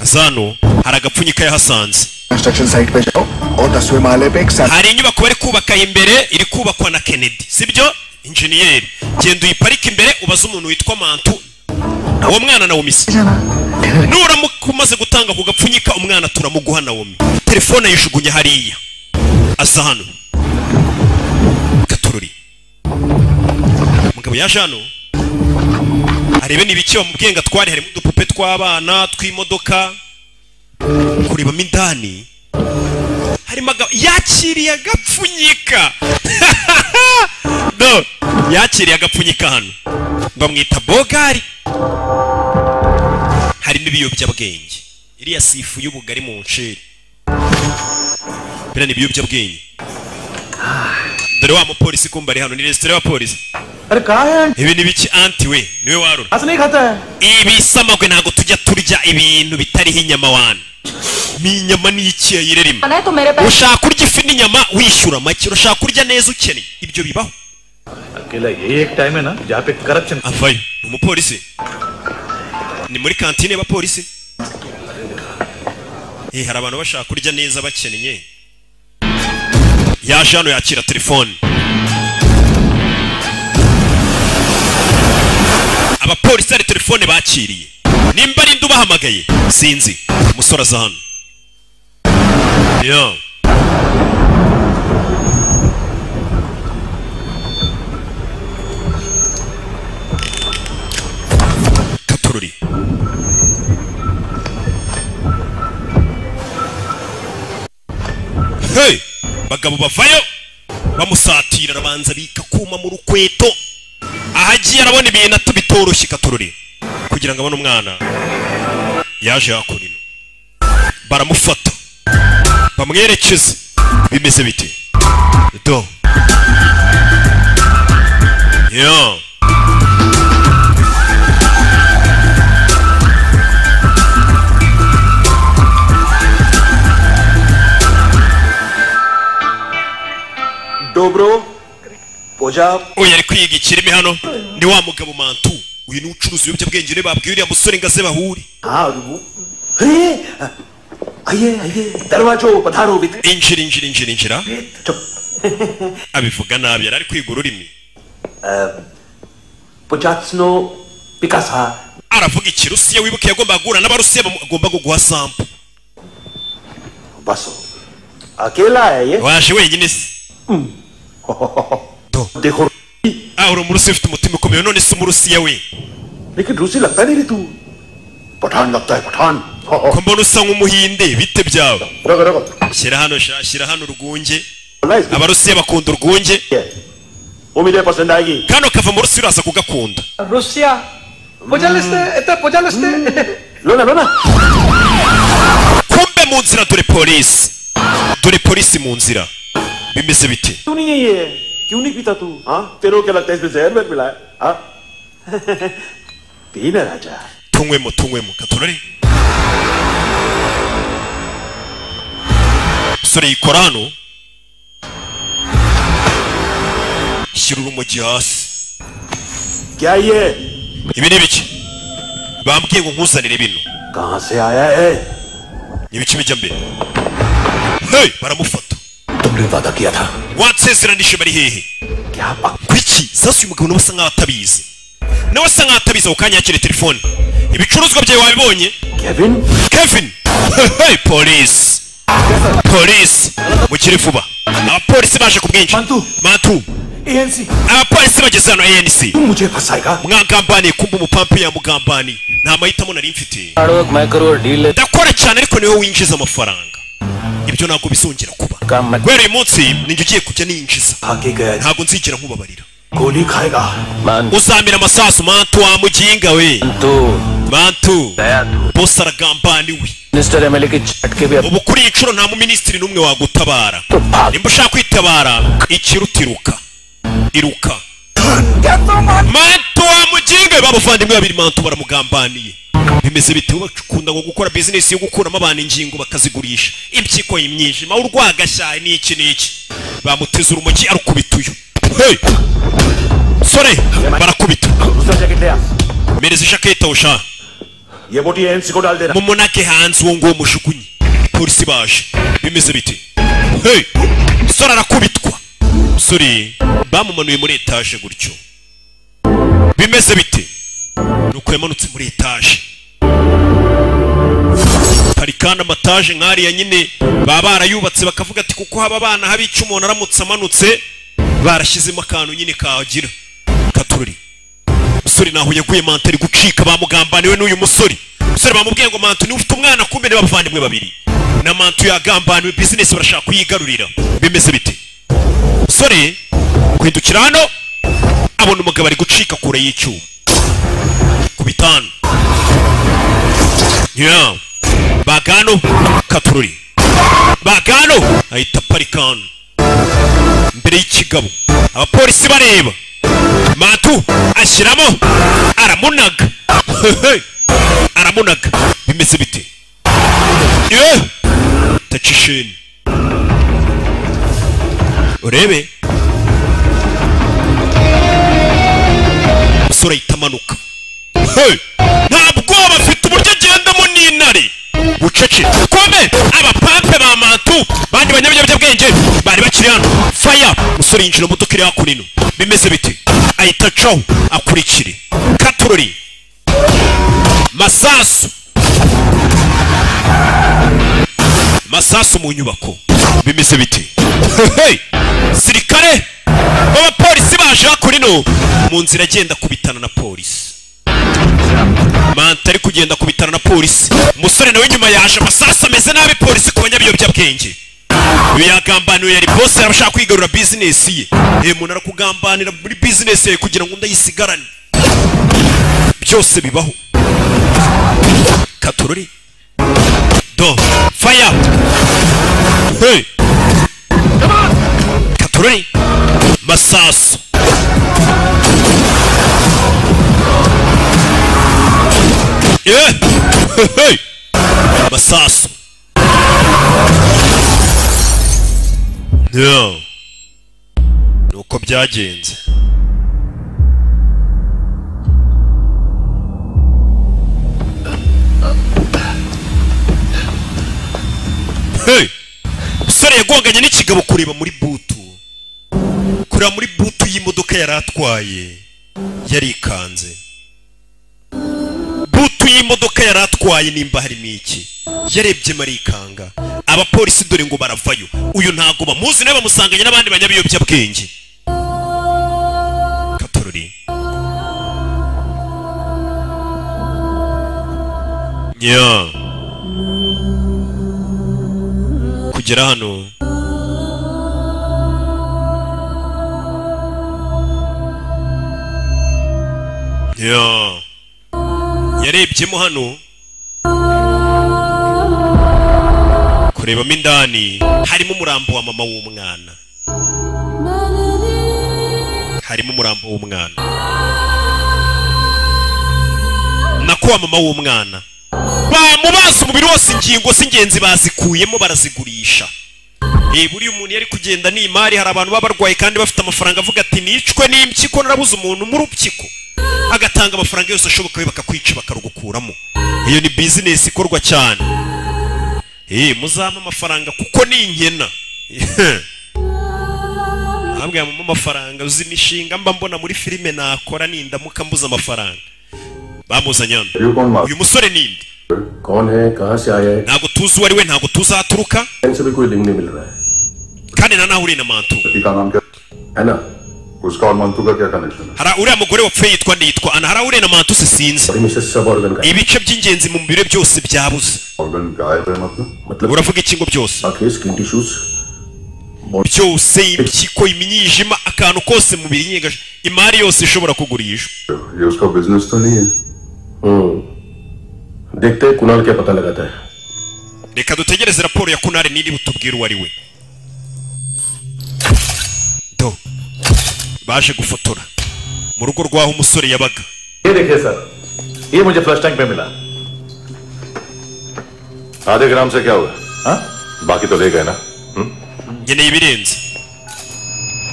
Zano hari agapfunyika yahasanze. Construction site pe jao aur 10वें माले pe ek Hari inyubako bari kubaka imbere, iri kubakwa na Kennedy, sibyo? Engineer. Genda uyiparike imbere ubaze umuntu witwa Mantu. Uwo mwana Naomi se. Nuramuka umaze gutanga ku gapfunyika umwana turamuguha Naomi. Telefone yishugunye hariya. Aza hano. Gatururi. Umugabo yaje hano. Arebe nibiki bamubwiye ngo atware, harimo udupupe tw'abana, tw'imodoka. Kurebamo indani. Harimo yakiriye agapfunyika. No, yakiriye agapfunyika hano. Bamwita Bogari. Harimo ibiyobyabwenge. Iriya sifu y'ubugari mu nceri. Bira ni ibiyobyabwenge. Dore wa mupolisi kumba ari hano, ni resitora y'abapolisi. Are kaha hai? Ibi ni biki anti we? Niwe warura. Asa nahi khata hai. Ibisamagwe ntago tujya turya ibintu bitariho inyama wana. Ni inyama ni iki yayirerima? Ushaka kurya ifi n'inyama wishyura make, urashaka kurya neza ukennye. Ibyo bibaho. Akela yehi ek time hai na jahan pe corruption. Avayo, ni umupolisi. Ni muri kantine y'abapolisi. Hari abantu bashaka kurya neza bakennye. Yaje hano yakira telefone. Abapolisi ari telefone bakiriye. Nimba ari ndubahamagaye sinzi. Umusore aza hano. Yo. Katururi. Hey! Bagabo bavayo bamusatira, arabanza bika kuma mu rukweto. Ahagiye arabona ibintu atubitoroshye katururi kugira ngo abone umwana. Yaje hakurino. Baramufata. Bamwerekeza. Bimeze bite? Do. Yo. Dobro. Poja. Oya ari kwiga ikirimi hano. Ni wa mugabo Mantu. Uyu ni ucuruza ibiyobyabwenge ne babwiye uriya musore ngo aze bahure. Hey! Aye aye darwajo padharo bit. Injira injira injira injira. Abivuga nabi, yari ari kwiga ururimi. Pojatsno Picasa. Aravuga ikirusiya, wibuke yagomba guhura n'abarusiya bagomba kuguha sample. Baso. Akela hai ye. Waje wenyine se. Dekho. Ah, uri umurusiya ufite umutima ukomeye, none se umurusiya we. Lekin Rusi lagta nahi re tu. Pathan lagta hai, Pathan. Ko mbona usa nk'umuhinde, bite byawe? Shyira hano, shyira hano urwunge. Abarusiya bakunda urwunge. Umide pasand aayegi. Kano kava mu Rusiya uraza kugakunda. Russia. Pojaliste, ete pojaliste. Lona lona. Kumbe mu nzira dore polisi. Dore polisi mu nzira. Bimeze bite? Tu nahi hai ye. क्यों नहीं पीता तू? हाँ? तेरे को क्या लगता है इसमें जहर में मिला है? हाँ? पी ना राजा. Tunywemo, tunywemo, katorore. Musore yikora hano. Shyira urumogi hasi. क्या ये? Ibi ni ibiki? Bambwiye ngo nkuzanire bino. कहाँ से आया है? Ni ibiki bijya mbere? Hey, baramufata. तुमने वादा किया था. Wansezeranije bari hehe? Kuki? Sasa uyu mugabo nawe asa nkaho atabizi. Nawe asa nkaho atabizi, ako kanya yakiriye telefone. Ibicuruzwa byawe wabibonye? Kevin? Kevin! Hey, polisi! Polisi! Mukire vuba. Abapolisi baje ku bwinshi. Mantu. Mantu. ANC. Abapolisi bageze hano ANC. Mujhe phasaega. Mwagambaniye kumba umupampi yamugambaniye. Nta mahitamo nari mfite. Ndakora cyane ariko niwe winjiza amafaranga. Ibyo ntabwo bizongera kuba. Guhera uyu munsi ninjye ugiye kujya ninjiza. Ntabwo nzigera nkubabarira. Goli khayega. Uzamira amasasu Mantu wa muginga we. Mantu boss aragambaniwe. Minister MLA के झटके भी Ubu kuri iyi nshuro nta muminisitiri n'umwe wagutabara. Nimba ushaka kwitabara, ikirutiruka iruka. Mantu wa muginga, babavandimwe babiri Mantu baramugambaniye. Bimeze bite? Bakunda ngo gukora business yo gukuramo abantu ingingo bakazigurisha, impyiko, imyijima, urwagashya n'iki n'iki. Bamuteze urumogi arukubita uyu. Hey! Sore barakubita. दूसरा jacket ले आ. Mereza ijaketi aho sha. ये बोटी एनसी को डाल देना. Mumunake hanze uwo nguwo mushukunye. Polisi baje. Bimeze bite? Hey! Sore arakubitwa. Sore bamumanuye muri etaje gutyo. Bimeze bite? Nuko yamanutse muri etaje. Hari kandi amataje nk'ariya nyine baba barayubatse bakavuga ati kuko haba abana haba icyo umuntu aramutse amanutse, barashyizemo akantu nyine kagira katururi. Umusore naho yaguye, Mantu ari gucika, bamugambaniwe n'uyu musore. Umusore bamubwiye ngo Mantu niwe ufite umwana, kumbe ni bavandimwe babiri na Mantu yagambaniwe, business barashaka kuyigarurira. Bimeze bite? Umusore guhindukira hano abona umugabo ari gucika kure y'icyuma ku bitanu. Yeah. Bagano katururi bagano ahita aparika hano mbere y'ikigabo, abapolisi bareba. Mantu ashyiramo aramunaga. Hehe. Aramunaga. Bimeze bite? Ye tacisheni urebe. Umusore ahita amanuka. Hey! Nta bwoba afite, uburyo agendamo n'intare bucece. Kome abapampe ba Mantu bandi banyabiyobyabwenge bari bakiri hano. Faya umusore yinjira mu modoka iri hakuno. Bimeze bite? Ahita acaho akurikire katurori. Masasu masasu mu nyubako. Bimeze bite? Hey! Sirikare b'abapolisi baje hakuno mu nzira agenda kubitana na polisi. Mantu ari kugenda kubitana na polisi, umusore nawe nyuma yaje. Amasasu ameze nabi. Polisi ku banyabiyobyabwenge. Uyu yagambaniwe, yari boss, arashaka kwigarura business ye. Eh, umuntu arakugambanira muri business ye kugira ngo ndayisigarane. Byose bibaho. Katurori do fire. Hey! Katurori masasu. Yeah! Hey! Masasu. No. Nuko byagenze. Hey! Umusore yagonganye n'ikigabo kureba muri boot. Kureba muri boot y'imodoka yari atwaye. Yarikanze. Boot y'imodoka yari atwaye nimba harimo iki. Yarebye marikanga. Abapolisi dore ngo baravayo. Uyu ntago bamuzi, nawe bamusanganye n'abandi banyabiyobyabwenge. Katorori. Yeah. Kugera hano Yeah. Yarebyemo hano kurebamo indani harimo umurambo wa mama w'umwana, harimo umurambo w'umwana nako wa mama w'umwana. Bamubaza umubiri wose, ingingo z'ingenzi bazikuyemo barazigurisha. Buriya umuntu yari kugenda n'imari, hari abantu baba barwaye kandi bafite amafaranga, avuga ati nicwe n'impyiko narabuze umuntu mu rupyiko, agatanga amafaranga yose ashoboka we bakakwica bakarugukuramo. Iyo ni business ikorwa cyane. Muzampa amafaranga kuko ni inkena. Ntabwo mu amafaranga uzi imishinga mba mbona muri filime nakora nindamuka mbuza amafaranga. Bamuzanye hano. Uyu musore ninde? कौन है, कहाँ से आया है? Ntabwo tuzi uwo ari we, ntabwo tuzi aho aturuka, इनसे भी कोई लिंक नहीं मिल रहा है. kandi nta naho uri na Mantu. का नाम क्या है ना? उसका और मंतू का क्या connection है? Hari uriya mugore wapfuye yitwa nde? Yitwa Ana. Hari aho uriya na Mantu se sinzi. बड़ी मिसेस सब organ का Ibice by'ingenzi mu mubiri byose byabuze. Organ गायब है मतलब? मतलब Uravuga iki ngo byose? आंखें, skin tissues, Byose, impyiko, imyijima, akantu kose mu mubiri nyine, imari yose ishobora kugurishwa. ये उसका बिजनेस तो नहीं है? देखते हैं कुणाल क्या पता लगाता है। Reka dutegereze raporo ya Kunal niri butubwire uwo ari we. Do baje gufotora mu rugo rwaho umusore yabaga. ये देखिए सर, ये मुझे फ्लश टैंक पे मिला। आधे ग्राम से क्या हुआ? हाँ? बाकी तो ले गए ना? Nkeneye ibirenze.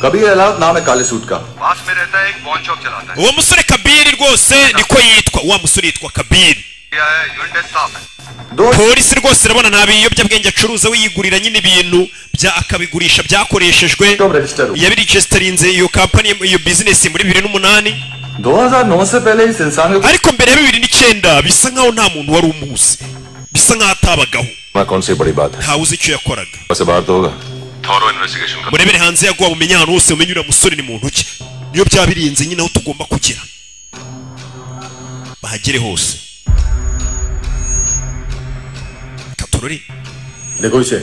Kabir Ahlawat नाम है काले सूट का। पास में रहता है, एक पॉन शॉप चलाता है। Uwo musore Kabiri rwose niko yitwa. Wa musore yitwa Kabiri. Polisi rwose irabona nta biyobyabwenge acuruza, we yigurira nyine ibintu bya akabigurisha byakoreshejwe. Yabiregistarinze iyo company, iyo business muri 2008. 2009 से पहले इस इंसान को, ariko mbere ya 2009 bisa nkaho nta muntu wari umuzi, bisa nkaho atabagaho. कौन सी बड़ी बात है? Ntawe uzi icyo yakoraga. वैसे बाहर तो होगा। Thorough investigation का Murebere hanze yaguha mumenye ahantu hose, mumenye uriya musore ni muntu ki. Niyo byaba birinze nyine aho tugomba kugera, bahagere hose. Katorori देखो इसे,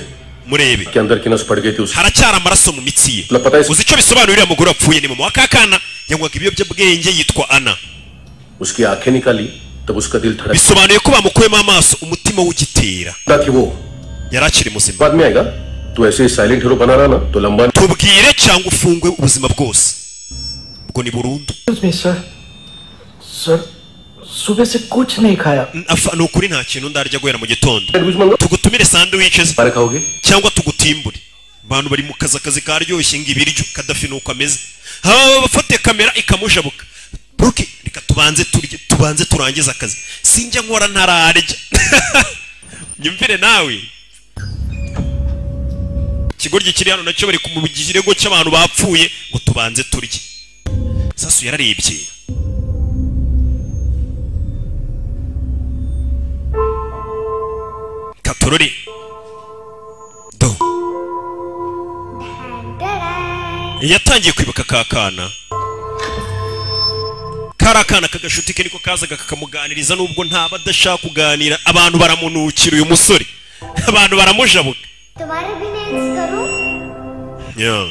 murebe के अंदर की नस फट गई थी उसकी। Haracyari amaraso mu mitsi ye. पता है Uzi icyo bisobanura? Uriya mugore wapfuye ni mama wa kakana, yanywaga ibiyobyabwenge, yitwa Ana. उसकी आंखें निकाली तब उसका दिल धड़क Bisobanuye ko bamukuyemo amaso umutima w'ugitera, कि वो yari akiri muzima. बाद में आएगा। तू ऐसे ही साइलेंट हीरो बना रहा ना तो लंबा Tubwire cyangwa ufungwe ubuzima bwose, ubwo ni burundu. Sir, sir सुबह से कुछ नहीं खाया। Ni ukuri nta kintu ndarya guhera mu gitondo. Tugutumire sandwiches खाओगे cyangwa tugutimbure. Abantu bari mu kazi, akazi karyoshye ngo ibiryo. Kadafi nuko ameze, haba bafate kamera ikamujabuka. Broke, reka tubanze turye, tubanze turangize akazi, sinjya nkora ntararya. Nyumvire nawe, ikigoryi kiri hano nacyo bari mu kirego cy'abantu bapfuye ngo tubanze turye. Sasu yararebye katorori do yatangiye kwibuka kakana kari akana kagashuti ke, niko kazaga kakamuganiriza nubwo ntaba adashaka kuganira. Abantu baramunukira uyu musore, abantu baramujabuka. तुम्हारे भी nails करूं? Yeah.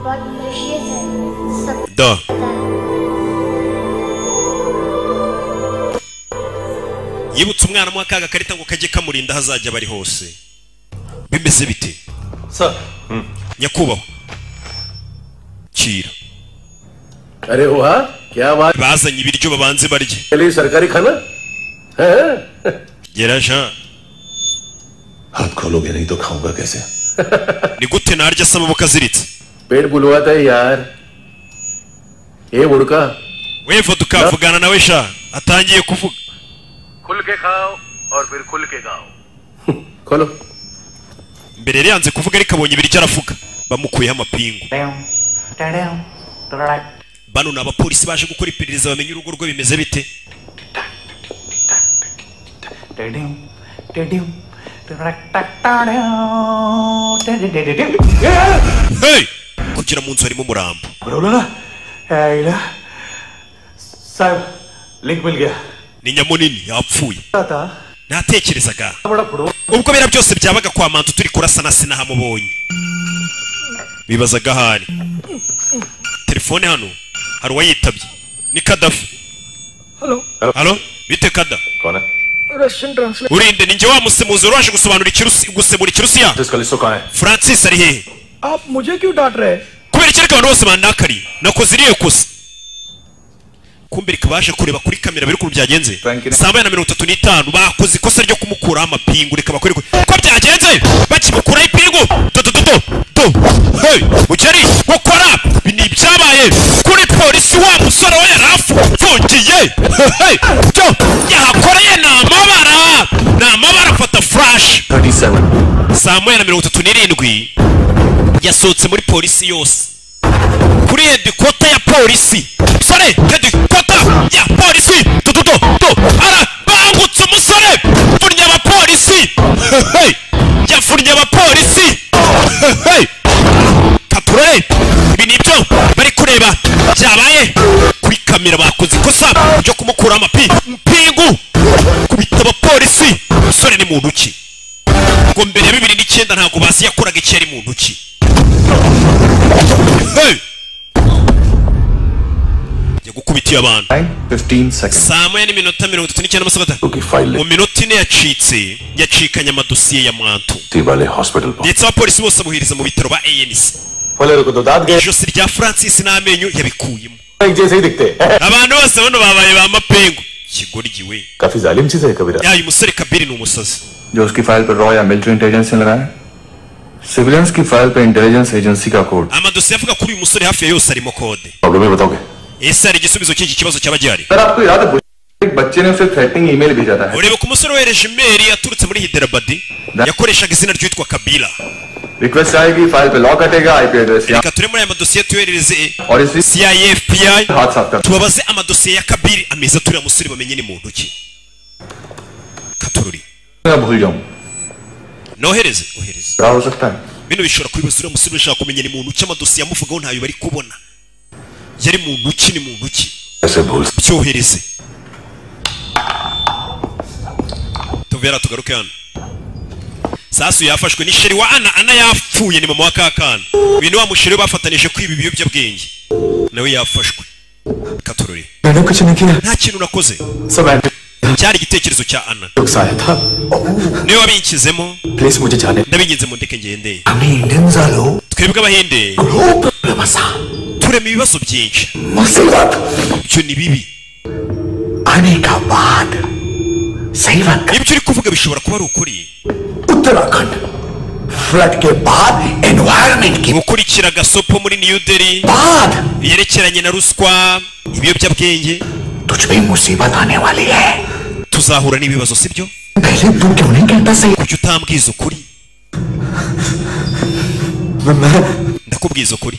बहुत precious है सब Da. पता है। Yibutse umwana mu akaga karita ngo kajye kamurinda aho azajya bari hose. Bimeze bite Sir? Nyakubahwa, kira. अरे वाह क्या बात। Bazanye ibiryo babanze barye. चलिए सरकारी खाना है। Geraja हाथ खोलोगे नहीं तो खाऊंगा कैसे? Ni gute narya se amaboko aziritse? पेट बुलवाता है यार ये बुड़का। We vodka vugana nawe sha, atangiye kuvuga. खुल के खाओ और फिर खुल के गाओ। खोलो। Mbere yari yanze kuvuga, ariko abonye ibiryo aravuga. Bamukuyeho amapingu. Bano ni abapolisi baje gukora iperereza bamenye urugo rwe bimeze bite. Hey! Kugera mu nzu harimo umurambo. बोलो ना साहब, लिंक मिल गया। Ni nyamunini yapfuye. था Natekerezaga बड़ा football ubwo bera byose byabaga kwa Mantu turi kurasana sinahamubonye, bibazaga ahari. Telefone hano hari uwayitabye, ni Kadafi. Hello. Halo, bite Kada? कौन है? Russian translate. Urinde, ninjye wa musemuzi wari waje gusobanura ikirusi, gusemura ikirusiya. Kalisto कहाँ है? Francis ari hehe? आप मुझे क्यों डांट रहे हैं? Kubera iki ariko abantu bose bandakariye? Nakoze iriya kosa. Kumbe reka baje kureba kuri kamera biri ukuntu byagenze. 7:35 bakoze ikosa ryo kumukuraho amapingu. Reka bakore ko byagenze bakimukuraho ipingu. Do do do do do, hey mukeri gukora ibi ni ibyabaye kuri polisi. Wa musore we yarafungiye. Hey byo yahakoreye ni amabara, ni amabara. Afata flash. 37 7:37 yasohotse muri polisi yose, kuri headquarter ya polisi. Musore, headquarter ya polisi, do do do do, arabangutse umusore, pfunya abapolisi. Hey, yafunnye abapolisi. Hey, katurore, ibi ni ibyo bari kureba byabaye kuri kamera. Bakoze ikosa ryo kumukura amapi mpingu, kubita abapolisi. Umusore ni muntu ki? Ngo mbere ya 2009 ntabwo bazi yakoraga icyo, yari muntu ki? Hey! Njya gukubita. Yikubitiye abantu. 15 seconds. Saa 1:39 amasegonda. Mu minota 4 yacitse, yacikanye amadosiye ya Mwantu. Wale hospital ndetse abapolisi bose amuhiriza mu bitaro ba ANC. Ijosi rya Francis n'amenyo yabikuyemo. Abantu bose bano babaye ba mapengu. Kigoryi we. काफी जालिम चीज है Kabira. Uyu musore Kabiri ni umusazi. जो उसकी फाइल पर रॉ या military intelligence ने लगाया, सिविलियंस की फाइल पे इंटेलिजेंस एजेंसी का code. Amadosiye avuga kuri uyu musore hafi ya yose arimo kode. Problem है बताओगे? Ese hari igisubizo cy'iki kibazo cyaba gihari? Sir आपको याद है एक बच्चे ने उसे threatening email भेजा था. Ureba ku musore wohereje email yaturutse muri Hyderabad, yakoreshaga izina ryitwa Kabila. Request आएगी, फाइल पे लॉक हटेगा, IP address. Reka ture muri aya madosiye tuyoherereze और इसी CIA, FBI, हाथ साफ कर. Tubabaze amadosiye ya Kabiri ameza turiya musore bamenye ni muntu ki. Katururi. मैं भूल जाऊं. Nohereze, ohereze. क्या हो सकता है? Bino bishobora kubibaza uriya musore bashaka kumenya ni muntu ki, amadosiye amuvugaho ntayo bari kubona. Yari muntu ki, ni muntu ki? ऐसे भूल. Byohereze. Tuvera tugaruke hano. Sasu yafashwe ni sheri wa Ana, Ana yapfuye ni mama wa kakana. Uyu ni wa musheri bafatanije kwiba ibiyobyabwenge. Nawe yafashwe. Katururi. Nta kintu nakoze. Cyari igitekerezo cya Ana. Niwe wabinkizemo. Ndabinginze mundeke ngende. Twebwe abahinde turema ibibazo byinshi. Ibyo ni bibi. Ibyo uri kuvuga bishobora kuba ari ukuri. Uttarakhand flood के बाद environment की gukurikira gasopo muri New Delhi yerekeranye na ruswa, ibiyobyabwenge. तुझ पे मुसीबत आने वाली है. Tuzahura n'ibibazo, sibyo? पहले तू क्यों नहीं कहता सही? Kuki utambwiza ukuri? Ndakubwiza ukuri.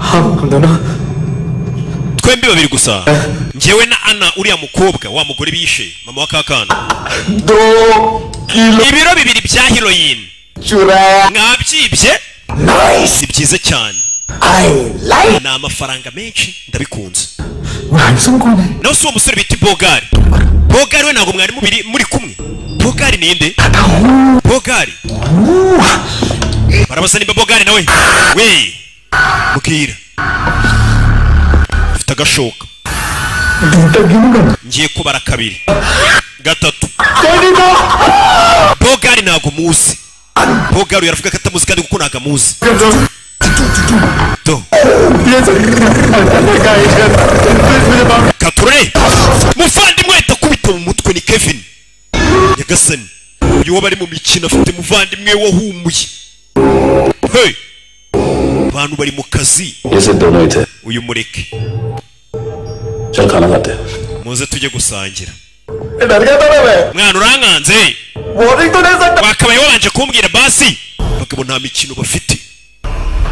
हम दोनों twembi babiri gusa, njyewe na Ana, uriya mukobwa wa mugore bishe mama wa kakana. 2 kilo ibiro 2 bya heroin चुराया. Mwabyibye. Nice. Ni byiza cyane. I like. Ni amafaranga menshi, ndabikunze. Handsome कौन है? Nawe si uwo musore bita Bogari. Bogari we ntabwo mwari mubiri muri kumwe. Bogari ninde? Bogari barabaza nimba Bogari nawe we mbwira. Ufite agashoka. Ngiye kubara 2 3. Bogari ntabwo muzi. Bogari yaravuga ko atamuzi kandi kuko ntabwo amuzi. Do. Katurore muvandimwe ahita akubita mu mutwe ni Kevin. Nyagasani uyu wo bari mu mikino afite muvandimwe wahumuye. Hey! Abantu bari mu kazi. ये दोनों ही थे. Uyu mureke. चल खाना खाते. Muze tujye gusangira. डर गया था मैं. Mwana urankanze. Warning तो नहीं सकता. Wakabaye wabanje kumbwira basi. Abagabo nta mikino bafite.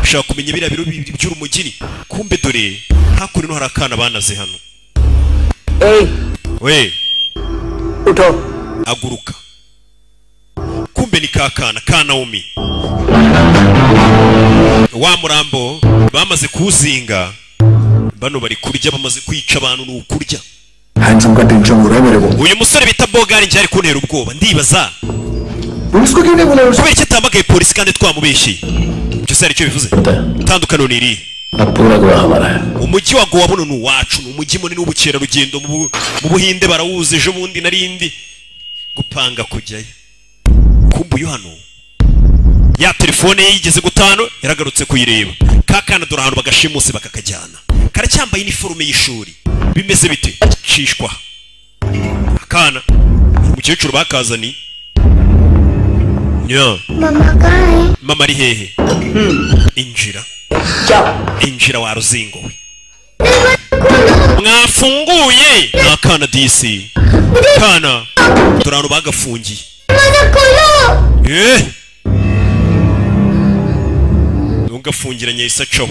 Ushaka kumenya biriya biro bibiri by'urumugiri. Kumbe dore hakuno hari akana banaze hano. We. Utho. Aguruka. Kumbe ni kakana ka Naomi. Wa murambo bamaze kuzinga. Bano bari kurya, bamaze kwica abantu ni ukurya. Handsome का tension हो रहा है मेरे को. Uyu musore bita Bogari njye ari kuntera ubwoba, ndibaza police को क्यों नहीं बुलाया? Kubera iki atamagaye polisi kandi twamubeshye? Ibyo se hari icyo bivuze? Itandukaniro ni irihe? अब पूरा गोवा हमारा है. Umujyi wa Goa buno ni uwacu, ni umujyi munini w'ubukerarugendo mu Buhinde barawuzi. Ejo bundi narindi gupanga kujyayo. Kumbe uyu hano ya telefone ye yigeze gutano yaragarutse kuyireba. Kakana dore ahantu bagashimuse bakakajyana. Karacyambaye iniforume y'ishuri. Bimeze bite? Cishwa. Akana umukecuru bakazani. Nya. Mama kahe? Mama ari hehe? Injira. Injira wa ruzingo we. Mwafunguye akana DC. Kana dore ahantu bagafungiye. Eh! Ntugafungiranye isacaho.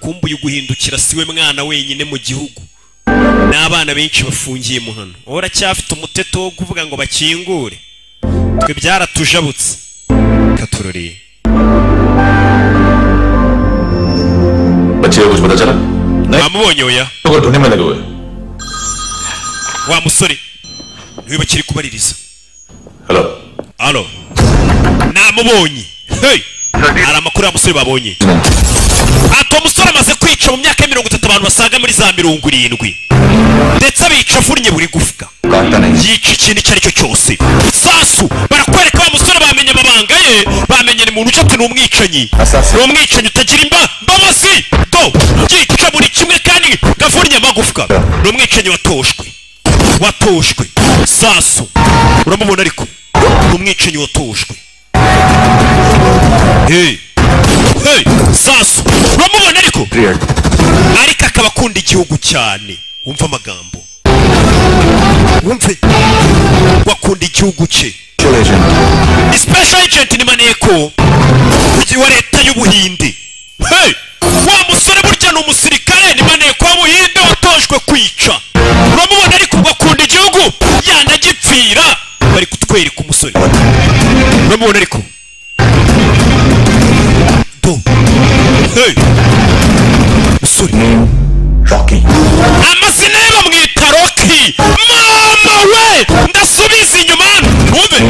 Kumbuye guhindukira siwe mwana wenyine mu gihugu. N'abana benshi bafungiye mu hano. Uracyafite umuteto wo kuvuga ngo bakingure. Twe byaratujabutse. Katurori. बच्चे को कुछ पता चला? Namubonye oya. तो ढूंढने में लगे हुए. Wa musore niwe bakiri kubaririza. Hello. Allo. Namubonye. Hey! Hari amakuru ya musore babonye. Ati uwo musore amaze kwica mu myaka ya 30 abantu basaga muri za 70, ndetse abica avunnye buri gufwa, yica ikintu icyo ari cyo cyose. Sasu barakwereka wa musore, bamenye amabanga ye, bamenye ni muntu ucati, ni umwicanyi, ni umwicanyi utagira imbabazi, do yica buri kimwe kandi gavunnye amagufwa, ni umwicanyi watoshwe, watoshwe. Sasu uramubona ariko ni umwicanyi watoshwe. Hey hey, sasu uramubona ariko akaba akunda igihugu cyane. Wumva amagambo, wumve, wakunda igihugu cye. Ni special agent, ni maneko wa leta y'Ubuhinde. Hey, wa musore burya ni umusirikare, ni maneko w'Ubuhinde watojwe kwica. Uramubona ariko akunda igihugu, yanagipfira. Bari kutwereka umusore, uramubona ariko do. Hey, musore Rocky, amazina ye bamwita Rocky. Mama we, ndasubiza inyuma wumve.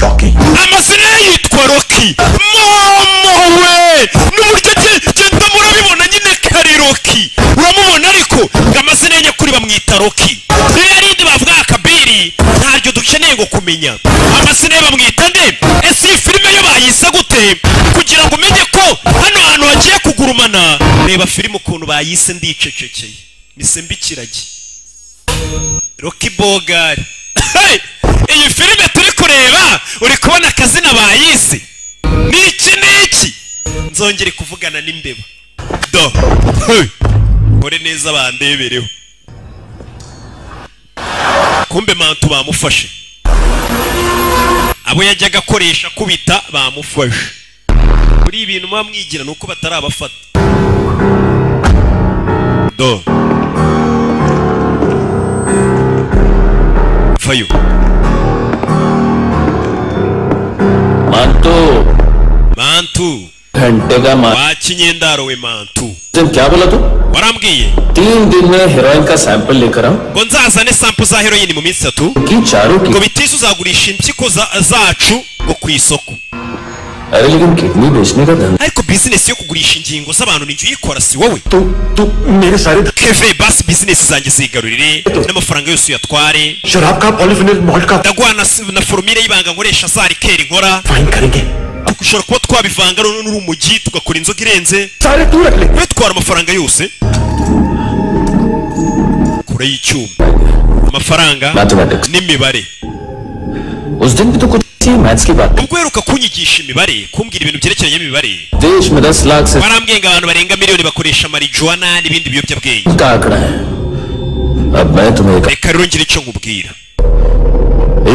Rocky, amazina ye yitwa Rocky. Mama we, n'uburyo genda murabibona nyine kari Rocky. Uramubona ariko amazina ye nyakuri bamwita Rocky. Ririya rindi bavuga Kabiri ntaryo dukeneye ngo kumenya. Amazina ye bamwita nde? Ese iyi filime yo bayise gute? Kugira ngo umenye ko hano hantu hagiye kugurumana, reba filime ukuntu bayise. Ndicecekeye mise mbikiragi Rocky Bogari. Hey! Iyi filime turi kureba uri kubona akazina bayise niki niki. Nzongere kuvugana n'imbeba do. Hey! Kore neza bandebereho. Kumbe Mantu bamufashe, abo yajyaga akoresha kubita bamufashe. Kuri ibintu mwamwigira nuko batarabafata do. Fayo Mantu, Mantu घंटे का wa kinyendaro we Mantu, क्या बोला तू? Warambwiye 3 दिन में heroin का sample लेकर आऊं ngo nzazane sample za heroin mu minsi 3, की चारों की ngo bitise uzagurisha impyiko zacu ngo ku isoko. अरे लेकिन किडनी बेचने का धंधा Ariko business yo kugurisha ingingo z'abantu ni uyikora, si wowe. तू तू मेरे सारे Keve, basi business zanjye zigarurire n'amafaranga yose uyatware. शराब का polyphenol malt का Ndaguha na formule y'ibanga nkoresha za rikeri nkora, fine करेंगे। ushobora kuba twabivanga n'urumogi tugakora inzoga irenze, सारे तू रख ले। Wetwara amafaranga yose kure y'icyuma, amafaranga mathematics n'imibare. उस दिन भी तो कुछ maths की बात। Ubwo uheruka kunyigisha imibare, kumbwira ibintu byerekeranye n'imibare, देश में 10 लाख से warambwiye ngo abantu barenga miliyoni bakoresha marijuana n'ibindi biyobyabwenge. का आंकड़ा है। अब मैं तुम्हें एक Reka rero ngire icyo nkubwira.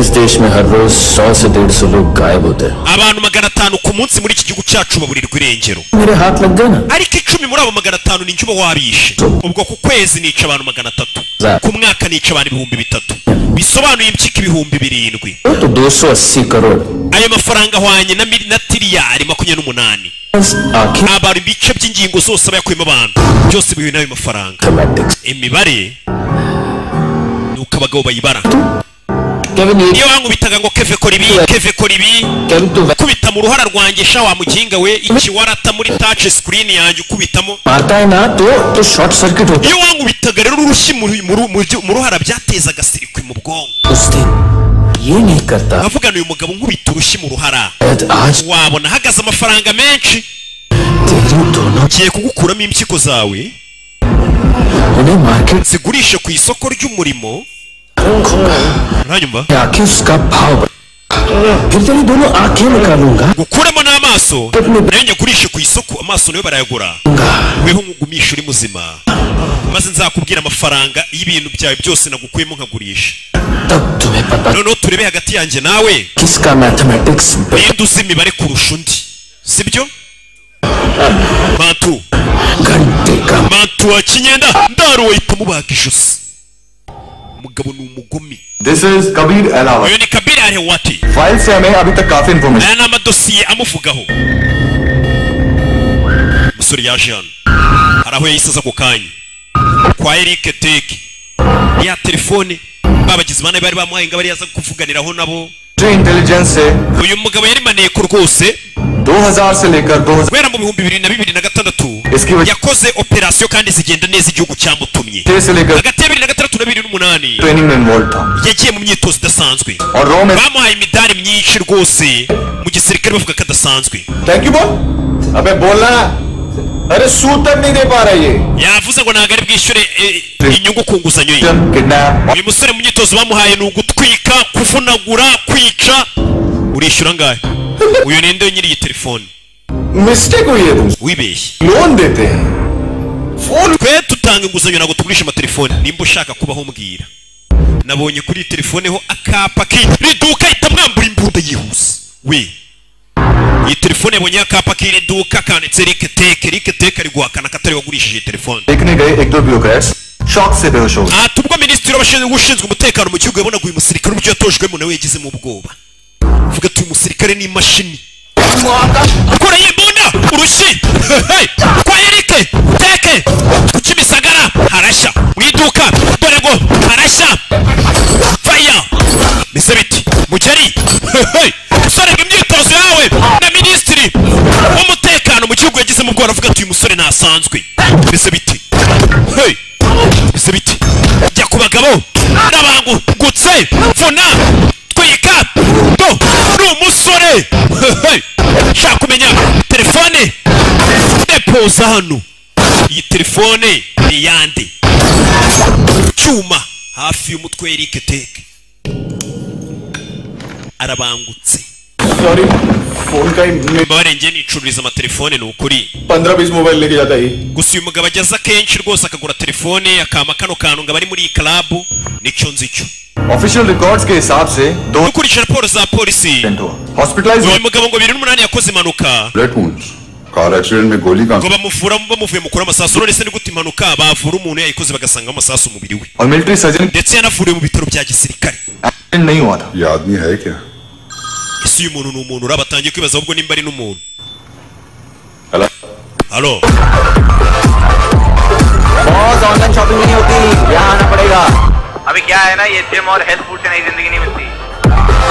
इस देश में हर रोज 100 से 150 लोग गायब होते हैं। Abantu 500 ku munsi muri iki gihugu cyacu baburirwa irengero, मेरे हाथ लग गए ना, ariko 10 muri abo 500 ni njye uba wabishe. Ubwo ku kwezi nica abantu 300, ku mwaka nica abantu 3000, bisobanuye impyiko 7000. तो 280 crore Ayo mafaranga ahwanye na tiriyari 28. आखिर Abantu ibice by'ingingo zose aba yakuyemo abantu byose bihuye n'ayo mafaranga. Mathematics Imibare nuko abagabo bayibara. Kevin Iyo wankubitaga ngo Keve kora ibi, Keve kora ibi, Kevin तू kubita mu ruhara rwanjye sha wa muginga we, ikiwarata muri touch screen yanjye ukubitamo. मारता है ना तो short circuit होता Iyo wankubitaga rero urushyi mu ruhara byatezaga sirikwi mu bwonko. है। उस दिन ये नहीं करता Nkavugana uyu mugabo nkubita urushyi mu ruhara, शायद आज wabona ahagaze amafaranga menshi. तेरी दोनों Ngiye kugukuramo impyiko zawe उन्हें market zigurishe ku isoko ry'umurimo. Uranyumva? आके उसका भाव बढ़- फिर तेरी दोनों आंखें निकालूंगा Gukuramo n'amaso nayo nyagurishe ku isoko, amaso nayo barayagura. Weho nkugumisha uri muzima, maze nzakubwira amafaranga y'ibintu byawe byose nagukuyemo nkagurisha. तब तुम्हें पता Noneho turebe hagati yanjye nawe किसका mathematics ninde uzi imibare kurusha undi, sibyo? Mantu, घंटे का Mantu wa kinyenda ndaro wahita mubaga ijosi. Umugabo ni umugome. This is Kabir Ahlawat. Uyu ni Kabir Ahlawat. File से हमें अभी तक काफी information Aya ni amadosiye amuvugaho. Umusore yaje hano, hari aho yahise aza ako kanya kwa Eric Teke, ya telefone babagizi ba nabi bari bamuhaye ngo abe yaza kuvuganiraho nabo. Intelligence से Uyu mugabo yari maneko rwose 2000 से लेकर guhera mu 2026 इसकी वजह Yakoze operasiyo kandi zigenda neza igihugu cyamutumye. 6 से लेकर Hagati ya 2006 na 2008 training में involve था yagiye mu myitozo idasanzwe. और रो में Bamuhaye imidari myinshi rwose mu gisirikare, bavuga ko adasanzwe. Thank you बोल। अबे बोलना। अरे सूद तक नहीं दे पा रहा ये। Yavuze ngo ntabwo ari bwishyure inyungu ku nguzanyo ye. Kidnap Uyu musore mu myitozo bamuhaye ni ugutwika, kuvunagura, kwica. Urishyura angahe? Uyu ninde nyiri iyi telefone? Mistake हुई है तुमसे। Wibeshye. Loan देते हैं, phone Twe tutanga inguzanyo, ntabwo tugurisha amatelefone. Nimba ushaka kubaho mbwira. Nabonye kuri iyi telefone ho akapa k'iri duka, ihita mwambura imbunda yihuse we. Iyi telefone yabonye akapa k'iri duka kanditse Rick Tech. Rick Tech ari guhakana ko atari wagurishije iyi telefone. देखने गए एक दो bureaucrats shock से बेहोश हो गए। Ati ubwo minisitiri w'abashinzwe umutekano mu gihugu yabonaga uyu musirikare uburyo yatojwemo, nawe yagizemo ubwoba, avuga ati uyu musirikare ni imashini. Akora yimbunda urushyi. Hey! Kwa Eric Teke ku Kimisagara harashya mu iduka, dore ngo harashya faya bise biti mugeri. Hey! Musore ngo imyitozo yawe na minisitiri w'umutekano mu gihugu yagizemo ubwoba, aravuga ati uyu musore ntasanzwe. Bise biti? Hey! Bise biti? Jya ku bagabo n'abangutse, vuna, twika, do ni umusore. Hey! Shaka kumenya telefone depoza hano, iyi telefone ni yande? Cyuma hafi y'umutwe, Eric Teke arabangutse. Sorry, phone का ही Mbabarenge, nicururiza amatelefone ni ukuri. 15-20 mobile लेके जाता है। Gusa uyu mugabo ageze akenshi rwose akagura telefone, akama kano kantu ngo abari muri iyi club, nicyo nzi cyo. Official records के हिसाब से दो Dukurikije raporo za polisi, accident हुआ, hospitalise uyu mugabo ngo 2008 yakoze impanuka. Bullet wounds, car accident में गोली कहाँ Ngo bamuvura bamuvuye mukura amasasu. None se ni gute impanuka bavura umuntu yayikoze bagasanga amasasu umubiri we? और military surgeon Ndetse yanavuriwe mu bitaro bya gisirikare. Accident नहीं हुआ था। ये आदमी है क्या? Ese uyu muntu ni umuntu? Uraba atangiye kwibaza ahubwo nimba ari n'umuntu. Hello. Halo. Boss, online shopping नहीं होती, यहाँ आना पड़ेगा। अभी क्या है ना, ये जिम और हेल्थ फूड से नई जिंदगी नहीं मिलती।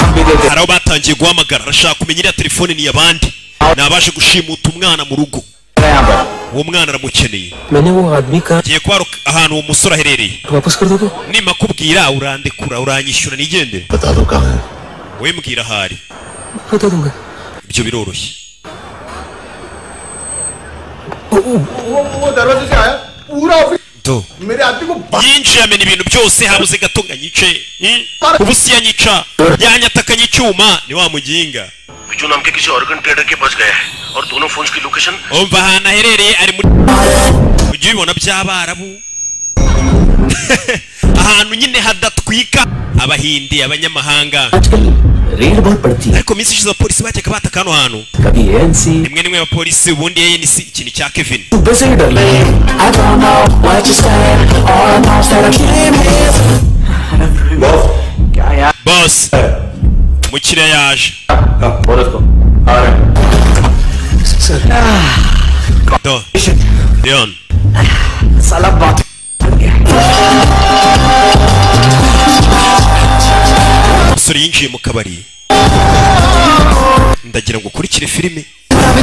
हम भी देते। Hari aho batangiye guhamagara, arashaka kumenya iriya telefone ni iy'abandi, ni abaje gushimuta umwana mu rugo. हैं यहाँ पर। Uwo mwana aramukeneye. मैंने वो आदमी का Ngiye kuba ahantu uwo musore aherereye. वापस कर दोगे? Nimakubwira urandekura, uranyishyura nigendere? बता दो कहाँ है। Wowe mbwira ahari. बता दूंगा। Ibyo biroroshye. वो दरवाजे से आया, पूरा office Do मेरे आदमी को yinjiye amena ibintu byose, habuze gato ngo anyice. Ubu si yanyica, yanyatakanye icyuma ni wa muginga. Biju नाम के किसी ऑर्गन ट्रेडर के पास गया है और दोनों फोन्स की location Umva, ahantu aherereye ari muri, ujya ubibona by'abarabu, ahantu nyine hadatwika, abahindi, abanyamahanga. आजकल रेड बहुत पड़ती है। Ariko minsi ishize abapolisi bajyaga bataka hano hantu कभी ANC rimwe rimwe abapolisi, ubundi ANC, ikintu cya Kevin. सुबह से ही डर लगे। I don't know what you said all I know is that I came here. क्या यार? Boss, umukiriya yaje. बोलो उसको आ रहे हैं। Sir. Do Leon. साला बात बन गया। Umusore yinjiye mu kabari. Ndagira ngo ukurikire filime.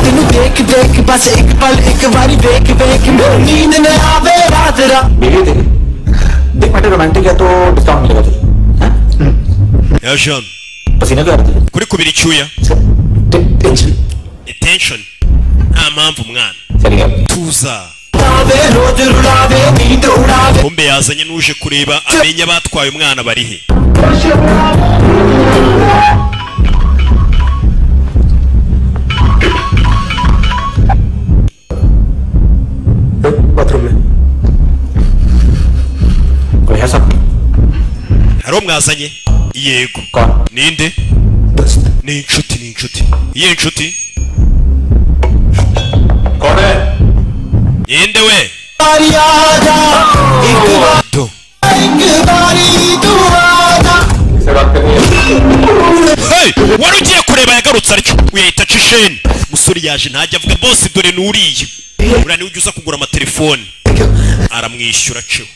ਤੈਨੂੰ ਦੇਖ ਦੇਖ ਬਸ ਇੱਕ ਪਲ ਇੱਕ ਵਾਰੀ ਵੇਖ ਵੇਖ ਮੈਨੂੰ ਨੀਂਦ ਨਾ ਆਵੇ ਰਾਤ ਰਾਤ। बीवी तेरी देख, मैटर रोमांटिक है तो डिस्काउंट मिलेगा तुझे। Yaje hano. पसीना क्यों आ रहा तुझे? Kuri kubira icyuya. Tension. Attention, nta mpamvu mwana. चलिए। Tuza. ਆਵੇ ਰੋਜ਼ ਰੁਲਾਵੇ ਨੀਂਦ ਉਡਾਵੇ। Kumbe yazanye n'uje kureba amenya abatwaye umwana bari he. Bathroom में कोई है सब? Hari uwo mwazanye? Yego. कौन? Ninde? दोस्त। Ni inshuti, ni inshuti. Iyihe inshuti? कौन है? Ninde we? ਵਾਰੀ ਆ ਜਾ ਇੱਕ ਵਾਰ Do ਇੱਕ ਵਾਰੀ ਤੂੰ ਆ ਜਾ। किससे बात करनी है? Hey! Wari ugiye kureba yagarutse atyo, uyahita aca isheni. Umusore yaje ntajya avuga bose, dore n'uriya, uriya niwe ujya uza kugura amatelefone, aramwishyura aceho.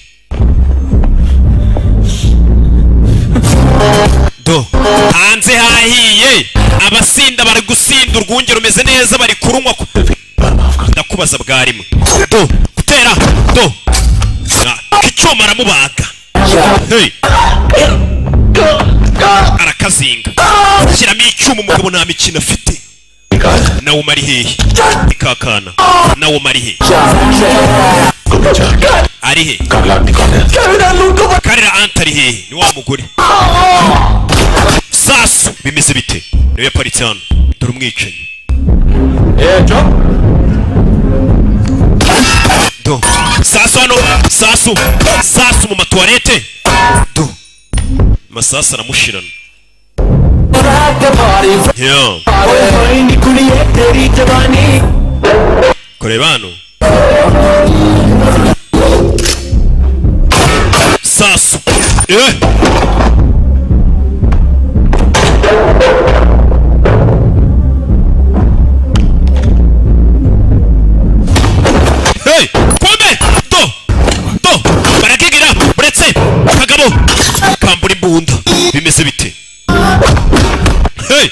Do hanze hahiye, abasinda bari gusinda, urwunge rumeze neza, bari kurunywa. Ndakubaza bwa rimwe. Do gutera do. Icyuma aramubaga. Hey. Arakazinga. Shyiramo icyuma umugabo nta mikino afite. Nawe umari hehe? Ikakana. Nawe umari he? Ari he? Karira Anta ari hehe? Ni wa mugore. Sasu bimeze bite? Niwe yaparitse hano. Dore umwicanyi. Do. Sasu hano. Sasu. Sasu mu matuwarete. Do. Masasu aramushirana. Yeah. Kureba hano. Sasu. Hey, kumbe do do barakigira buretse kagabo kambura imbunda bimeze bite? Hey,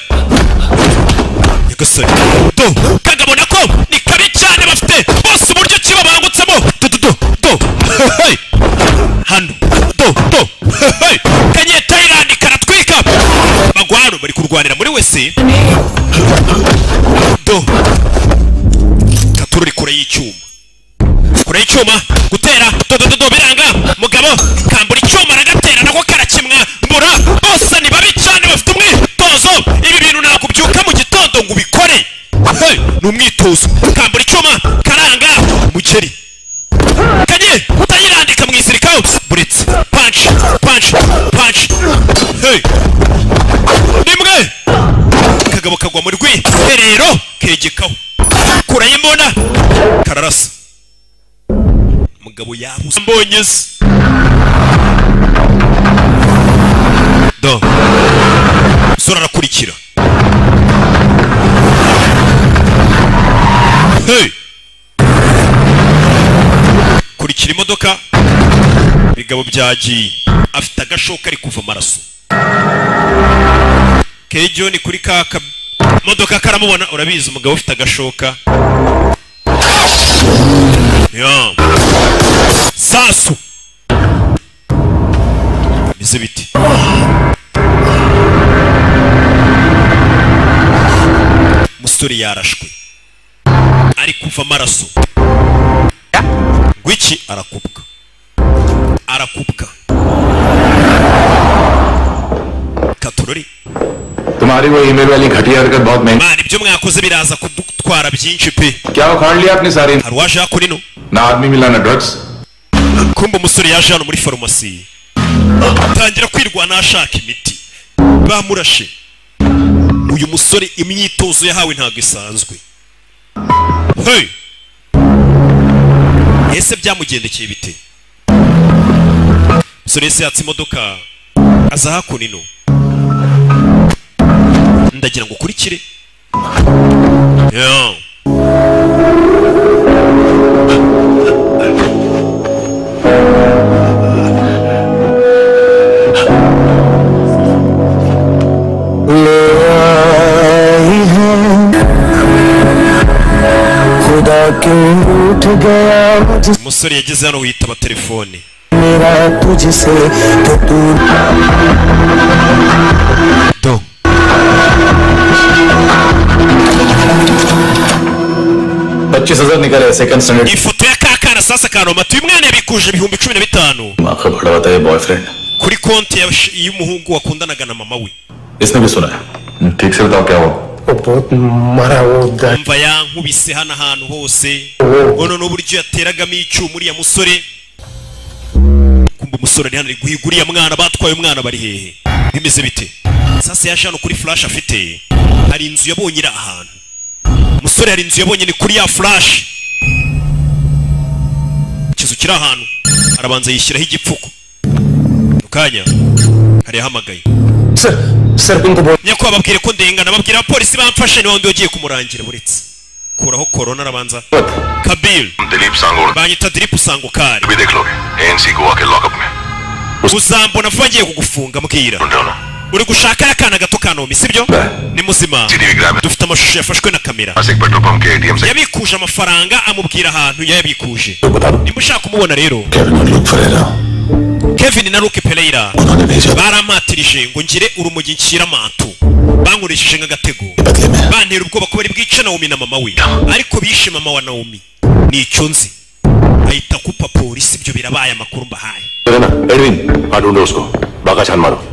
nyagasani do kagabo nako ni kabi cyane bafite bose uburyo kiba bangutsemo do do do do. Hey, hano do do. Hey, kanye Thailand karatwika bagwano bari kurwanira muri wese do katururi kure y'icyuma kure y'icyuma gutera do do do biranga mugabo kambura icyuma aragatera nako karakimwa mbura bose ni babi cyane bafite umwitozo ibi bintu nakubyuka mu gitondo ngo ubikore. Hey, ni umwitozo kambura icyuma karanga mugeri kanye utayirandika mu isirikaho buretse punch punch punch. Hey, rimwe kagabo kagwa muri rwiherero kegekaho kurayimbona kararasa mugabo yabuze mbonye se do sura arakurikira. Hey, kurikira imodoka bigabo byagiye afite agashoka ari kuva amaraso. Kejo ni kuri kaka modoka karamubona urabizi umugabo ufite agashoka. Ya. Sasu. Bize biti. Musore yarashwe. Ari kuva amaraso. Gwiki arakubwa. Arakubwa. Katorori. तुम्हारी वो ईमेल वाली घटिया हरकत बहुत महंगी man ibyo mwakoze biraza kudutwara byinshi pe. क्या उखाड़ लिया आपने सारी hari uwaje kuri no ना आदमी मिला ना drugs kumba umusore yaje hano muri farumasi atangira kwirwana ashaka imiti bamurashe. Uyu musore imyitozo yahawe ntabwo isanzwe. Hey, ese byamugendekeye bite? Umusore yese yatse imodoka aza hakuno ino. Ndagira ngo ukurikire. Yeah. Umusore yageze hano witaba telefone. Do 25,000 निकले second standard ifoto ya kakana sasa kanoma tuyu mwana yabikuje 15,000 मां का बड़ा बताया boyfriend kuri konti y'umuhungu wakundanaga na mama we. इसने भी सुना है ठीक से बताओ क्या हुआ वो बहुत मारा वो umva yankubise hano ahantu hose ngono n'uburyo yateragamo icyuma uriya musore. Kumba umusore ari hano ari guhiga uriya mwana batwaye umwana bari hehe bimeze bite? Sasa yaje hano kuri flash afite hari inzu yabonye iri ahantu. Umusore hari inzu yabonye ni kuri ya flash ikizu kiri ahantu arabanza yishyiraho igipfuko mukanya hari yahamagaye. Sir sir inko bol nyakubahwa babwire ko ndengana babwira abapolisi bamfashe ni wundi wagiye kumurangira buretse kuraho corona arabanza Kabir Dilip Sangor banyita Dilip Sangokari भी देख लोगे एएनसी गोवा के lockup में uzambona vuba ngiye kugufunga mbwira Uri gushaka akana gato ka Naomi, sibyo? Ni muzima. Dufite amashusho yafashwe na kamera. Yabikuje amafaranga amubwira ahantu yayabikuje. Nimba ushaka kumubona rero, Kevin na Luke Pereira barampatirije ngo ngire urumogi nshyira amantu, bankoresheje nk'agatego, bantera ubwoba ko bari bwice Naomi na mama we, ariko bishe mama wa Naomi. Nicyo nzi. Ahita kupa polisi. Ibyo birabaye amakuru mbahaye.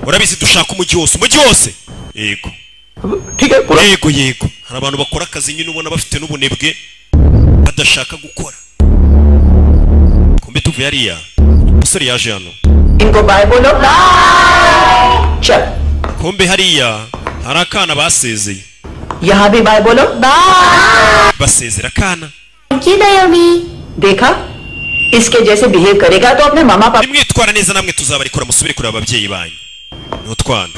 Urabizi dushaka umujyi wose, umujyi wose. Yego yego yego. Hari abantu bakora akazi nyine ubona bafite n'ubunebwe badashaka gukora. Kumbe tuvuye hariya, umusore yaje hano. Kumbe hariya hari akana basezeye. Basezera akana. इसके जैसे behave करेगा तो अपने मामा पापा nimwitwara neza namwe tuzabarikora musubire kureba ababyeyi banyu. N'utwana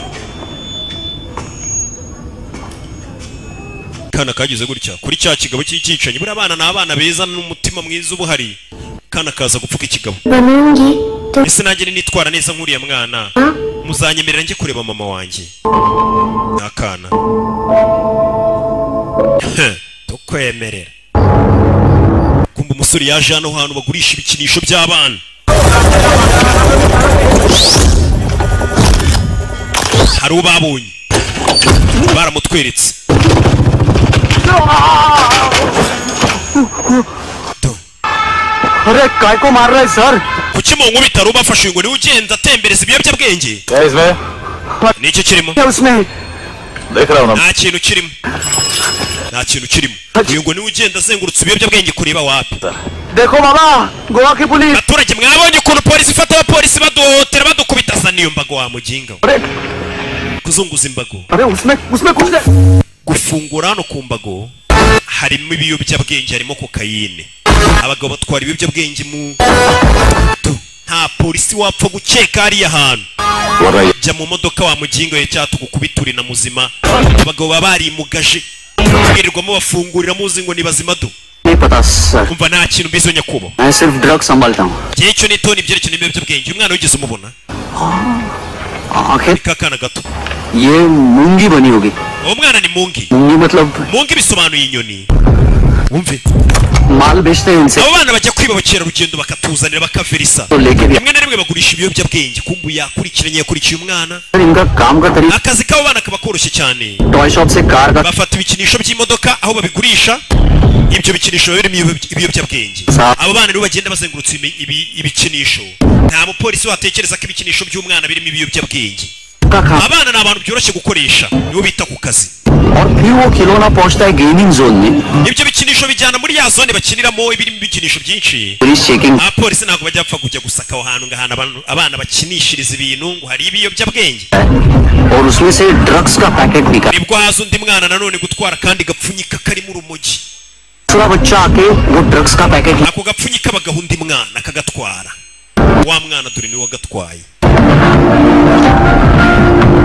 kana kagize gutya kuri cya kigabo cy'icyicanyi. Buri abana ni abana beza n'umutima mwiza ubuhari. Kana kaza gupfuka ikigabo. Ese nanjye nitwara neza nk'uriya mwana muzanyemerera njye kureba mama wanjye? N'akana tukwemerera. Kumbe umusore yaje hano hantu bagurisha ibikinisho by'abana. Hari ubabonye baramutweretse. अरे काय को मार रहा है sir? Kuki mu nkubita rubafashe ngo niwe ugenda atembereza ibiyobyabwenge? Nicyo kirimo? Nta kintu kirimo, nta kintu kirimo. Uyu ngo niwe ugenda azengurutse ibiyobyabwenge kureba wapi. Dekho baba, Goa ki police. Abaturage mwabonye ukuntu polisi ifata abapolisi baduhotera badukubita. Asa niyo mbago wa muginga. Kuzunguza imbago. Are usme usme kuch. Gufungura hano ku mbago harimo ibiyobyabwenge, harimo kokayine. Abagabo batwara ibiyobyabwenge mu nta polisi wapfa gukeka hariya hantu. Jya mu modoka wa mugingo ye cyatugukubituri na muzima. Abagabo baba barimugaje birirwamo bafungurira muzi ngo ni bazima do. Umva nta kintu mbizo nyakubo. मैं सिर्फ ड्रग संभालता हूँ. Icyo ni toni ibyerekeye n'ibiyobyabwenge. Umwana wigeze umubona? Kakana gato. ये मूंगी बनी होगी. Uwo mwana ni Mungi. मूंगी मतलब Mungi bisobanuye inyoni. Wumve. माल बेचते हैं इनसे. Abo bana bajya kwiba abakerarugendo bakatuzanira bakaverisa. Rimwe na rimwe bagurisha ibiyobyabwenge. Kumbu yakurikiranye yakurikiye umwana. इनका काम का तरीका. Akazi k'abo bana kaba koroshye cyane. Toy shop से car का Bafata ibikinisho by'imodoka aho babigurisha. Ibyo bikinisho birimo ibiyobyabwenge. Abo bana rero bagenda bazengurutse ibikinisho. Nta mupolisi watekereza ko ibikinisho by'umwana birimo ibiyobyabwenge. Abana ni abantu byoroshye gukoresha, nibo bita ku kazi. और फिर वो खिलौना पहुंचता है gaming zone में. Ibyo bikinisho bijyana muri ya zone bakiniramo ibirimo ibikinisho byinshi. Police checking. Abapolisi ntabwo bajya bapfa kujya gusaka aho hantu ngo ahantu abana bakinishiriza ibintu ngo hari ibiyobyabwenge. और उसमें से ड्रग्स का पैकेट निकाल. Nibwo haza undi mwana nanone gutwara kandi gapfunyika karimo urumogi. दूसरा बच्चा आके वो ड्रग्स का packet. Ako gapfunyika bagaha undi mwana akagatwara. Wa mwana dore niwe wagatwaye.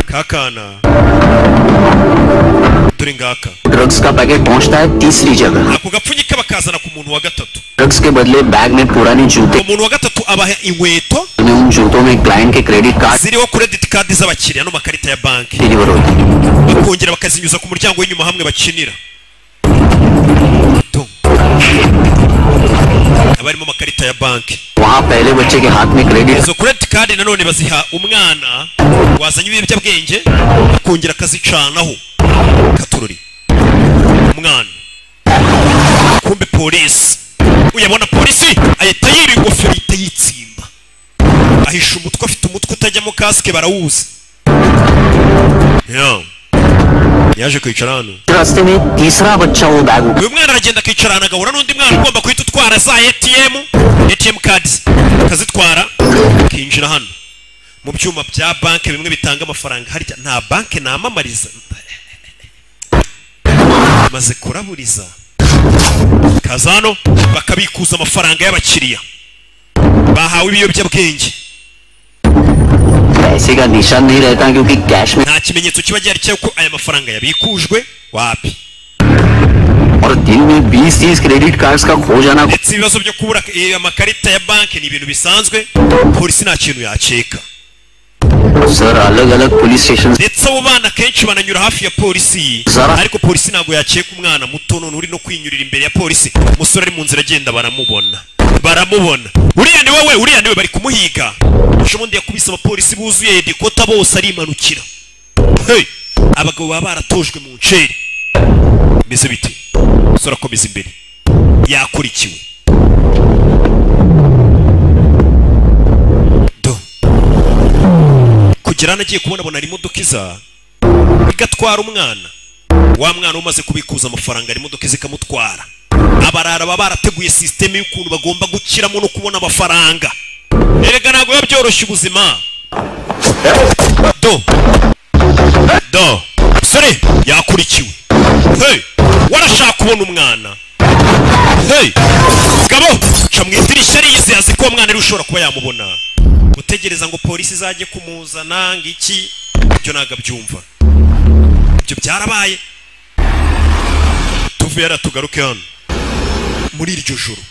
Kakana dore ngaka. Drugs का पैकेट पहुंचता है तीसरी जगह. Ako gapfunyika bakazana ku muntu wa gatatu. Drugs के बदले बैग में पुराने जूते. Umuntu wa gatatu abaha inkweto उन जूतों में क्लाइंट के credit card ziriho credit card z'abakiriya n'amakarita ya banki. Deliver होते हैं. Bakongera bakazinyuza ku muryango w'inyuma hamwe bakinira. Abarimo amakarita ya banki. वहाँ पहले बच्चे के हाथ में credit. Izo credit card nanone baziha umwana wazanye ibiyobyabwenge akongera akazicanaho katururi umwana. Kumbe polisi uyabona polisi ahita yiba ingofero ahita yitsimba ahisha umutwe, afite umutwe utajyamo kasike barawuzi. Yaje kwicara hano. रास्ते में तीसरा बच्चा वो bag. Uyu mwana aragenda akicara ahantu agahura n'undi mwana ugomba guhita utwara za ATM cards akazitwara akinjira hano mu byuma bya banki bimwe bitanga amafaranga. Harya nta banki namamariza, maze kuraburiza kaza hano bakabikuza amafaranga y'abakiriya bahawe ibiyobyabwenge. पैसे का निशान नहीं रहता क्योंकि कैश में nta kimenyetso kiba gihari cy'uko aya mafaranga yabikujwe wapi. और दिन में 20-30 क्रेडिट कार्ड्स का खो जाना. Ndetse ibibazo byo kubura amakarita ya banki ni ibintu bisanzwe, polisi nta kintu yakeka. Sir अलग अलग police station ndetse abo bana kenshi bananyura hafi ya polisi, ariko polisi ntabwo yakeka umwana muto none uri no kwinyurira imbere ya polisi. Umusore ari mu nzira agenda, baramubona, baramubona, uriya ni wowe, uriya niwe, bari kumuhiga. Ejo yakubise abapolisi buzuye hedikota bose arimanukira. Hey! Abagabo baba baratojwe mu nceri. Bimeze bite? Umusore akomeza imbere, yakurikiwe. Do kugera agiye kubona abona imodoka iza igatwara umwana. Wa mwana umaze kubikuza amafaranga, imodoka zikamutwara. Abarara baba barateguye system y'ukuntu bagomba gukiramo no kubona amafaranga. Erega ntabwo biba byoroshye ubuzima. Do do sore yakurikiwe. Hey, warashaka kubona umwana. Hey, gabo ca mu idirishya ariyizi, azi ko umwana ari ushobora kuba yamubona. Gutegereza ngo polisi izajye kumuzana ngiki, ibyo ntabwo abyumva. Ibyo byarabaye. Tuvuye yara tugaruke hano muri iryo joro.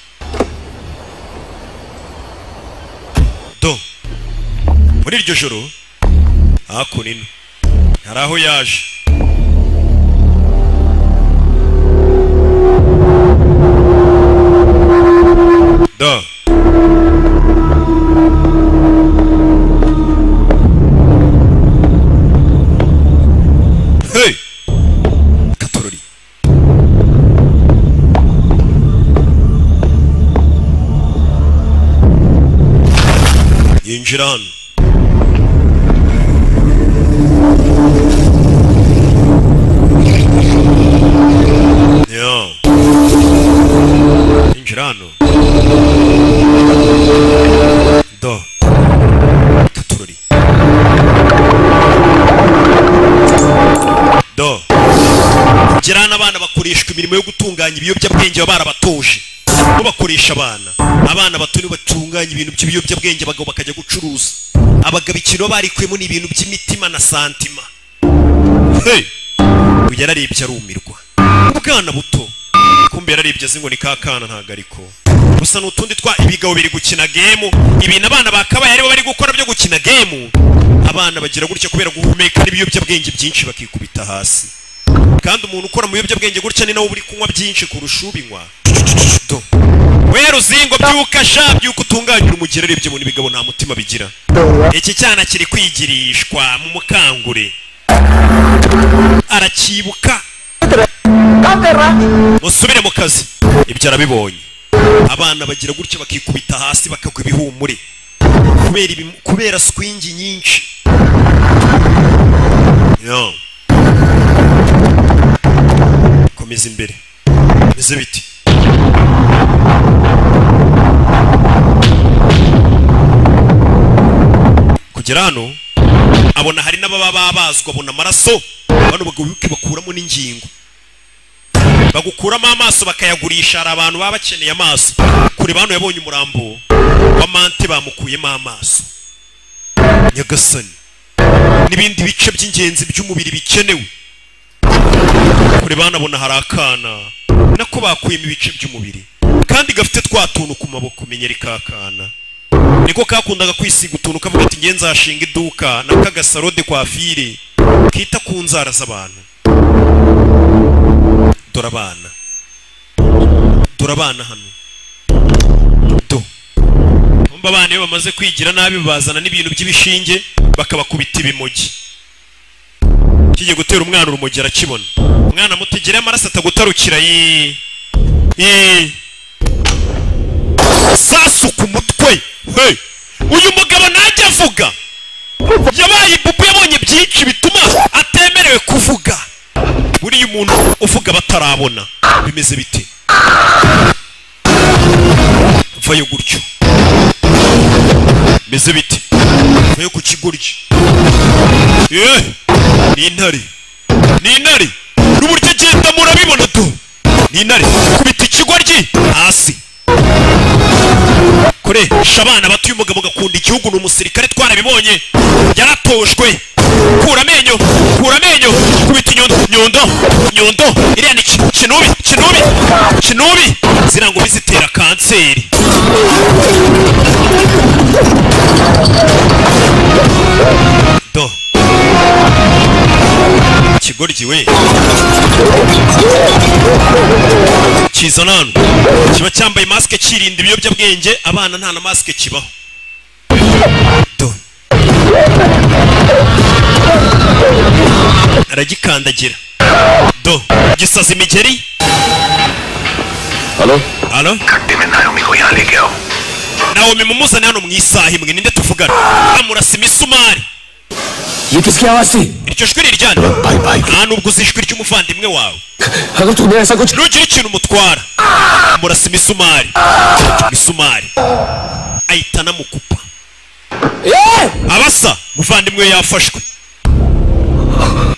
Do muri iryo joro hakuno hari aho yaje. Do hey, katorori yinjira hano. Yo. Yinjira hano. Do katorori. Do kugera n'abana bakoreshwa imirimo yo gutunganya ibiyobyabwenge baba barabatuje. Bo bakoresha abana, abana bato nibo batunganya ibintu by'ibiyobyabwenge, abagabo bakajya gucuruza. Abagabo ikintu barikuyemo ni ibintu by'imitima na santima. Hey, uyu yararebye arumirwa. Ubwana buto kumbe yararebye azi ngo ni kakana, ntago ariko gusa n'utundi twa ibigabo biri gukina game. Ibintu abana bakabaye aribo bari gukora byo gukina game, abana bagira gutya kubera guhumeka n'ibiyobyabwenge byinshi bakikubita hasi. Kandi umuntu ukora mu biyobyabwenge gutya ni nawe uri kunywa byinshi kurusha ubinywa. Do we ruzingo byuka sha, byuka utunganyira umugere. Arebye mu bigabo nta mutima bigira. Iki cyana kiri kwigirishwa mu mukangure, arakibuka. Musubire mu kazi. Ibyo arabibonye. Abana bagira gutya bakikubita hasi bakagwa ibihumure kubera swingi nyinshi. Yo komeza imbere. Bimeze biti? Kugera hano abona hari n'ababa babazwa, abona amaraso. Bano bagabo bakuramo n'ingingo, bagukuramo amaso bakayagurisha. Hari abantu baba bakeneye amaso. Kure bano yabonye umurambo wa mante bamukuyemo amaso. Nyagasani, n'ibindi bice by'ingenzi by'umubiri bikenewe. Kure bano abona hari akana nako bakuyemo ibice by'umubiri kandi gafite twa tuntu ku maboko, menyeri kakana niko kakundaga kwisiga utuntu, kavuga ati nge nzashinga iduka n'akagasarode kwa fire kita ku nzara z'abantu. Dore abana, dore abana hano. Do umva abana iyo bamaze kwigira nabi bazana n'ibintu by'ibishinge bakabakubita ibimogi. Kigiye gutera umwana urumogi arakibona. Umwana mutegere amaraso atagutarukira. Yi sasu ku mutwe. Hey, uyu mugabo najya avuga yabaye ibubu, yabonye byinshi bituma atemerewe kuvuga. Buriya umuntu uvuga batarabona. Bimeze bite? Vayo gutyo. Bimeze bite? Vayo ku kigoryi. Ni intare, ni intare n'uburyo agenda murabibona. Do ni intare kubita ikigoryi hasi. Koresha abana bato. Uyu mugabo gakunda igihugu, ni umusirikare twarabibonye, yaratojwe. Kura amenyo, kura amenyo, kubita inyundo, nyundo, nyundo. Iriya ni kinubi, kinubi, kinubi. Ziriya ngumi zitera kanseri. Kigoryi we kizana hano kiba cyambaye masike kirinda ibiyobyabwenge, abana nta na masike kibaho. Aragikandagira do gisaza imigeri. Hello halo, Naomi mumuzane hano mu isaha imwe, ninde tuvugana? Amurasa imisumari. Iryo jwi riryana nta nubwo uzi ijwi ry'umuvandimwe wawe, nugira ikintu umutwara. Amurasa imisumari, imisumari ahita anamukupa. Abasa muvandimwe we yafashwe,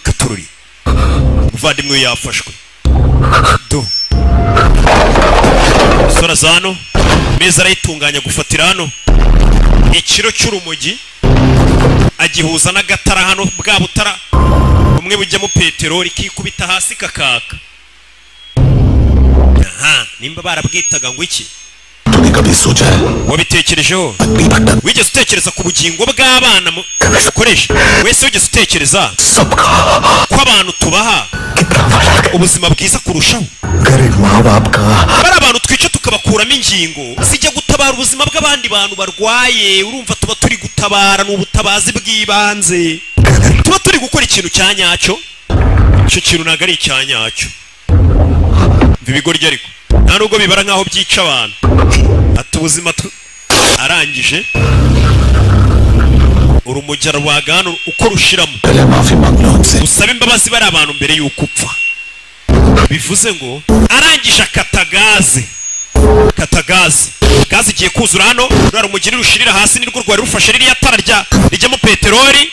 katururi muvandimwe we yafashwe. Do sora zano meza arayitunganya gufatira hano ikiro cy'urumogi agihuza n'agatara hano, bwa butara bumwe bujyamo peteroli kikubita hasi kakaka. Aha nimba barabwitaga ngo iki? Wabitekerejeho? Wigeze utekereza ku bugingo bw'abana ukoresha? Wese wigeze utekereza ko abantu tubaha ubuzima bwiza kurushaho? Bari abantu twica tukabakuramo ingingo zijya gutabara ubuzima bw'abandi bantu barwaye. Urumva tuba turi gutabara, ni ubutabazi bw'ibanze, tuba turi gukora ikintu cya nyacyo. Icyo kintu ntabwo ari icya nyacyo. Ibigoryi ariko nta nubwo bibara nk'aho byica abantu. Ati ubuzima arangije urumogi rwagana uko rushiramo, usaba imbabazi bari abantu mbere y'uko upfa. Bivuze ngo arangije akatagaze, katagaze gaze igiye kuzura hano. Rura rumogi rushirira hasi nirwo rwari rufashe ririya tara rya rijyamo peteroli,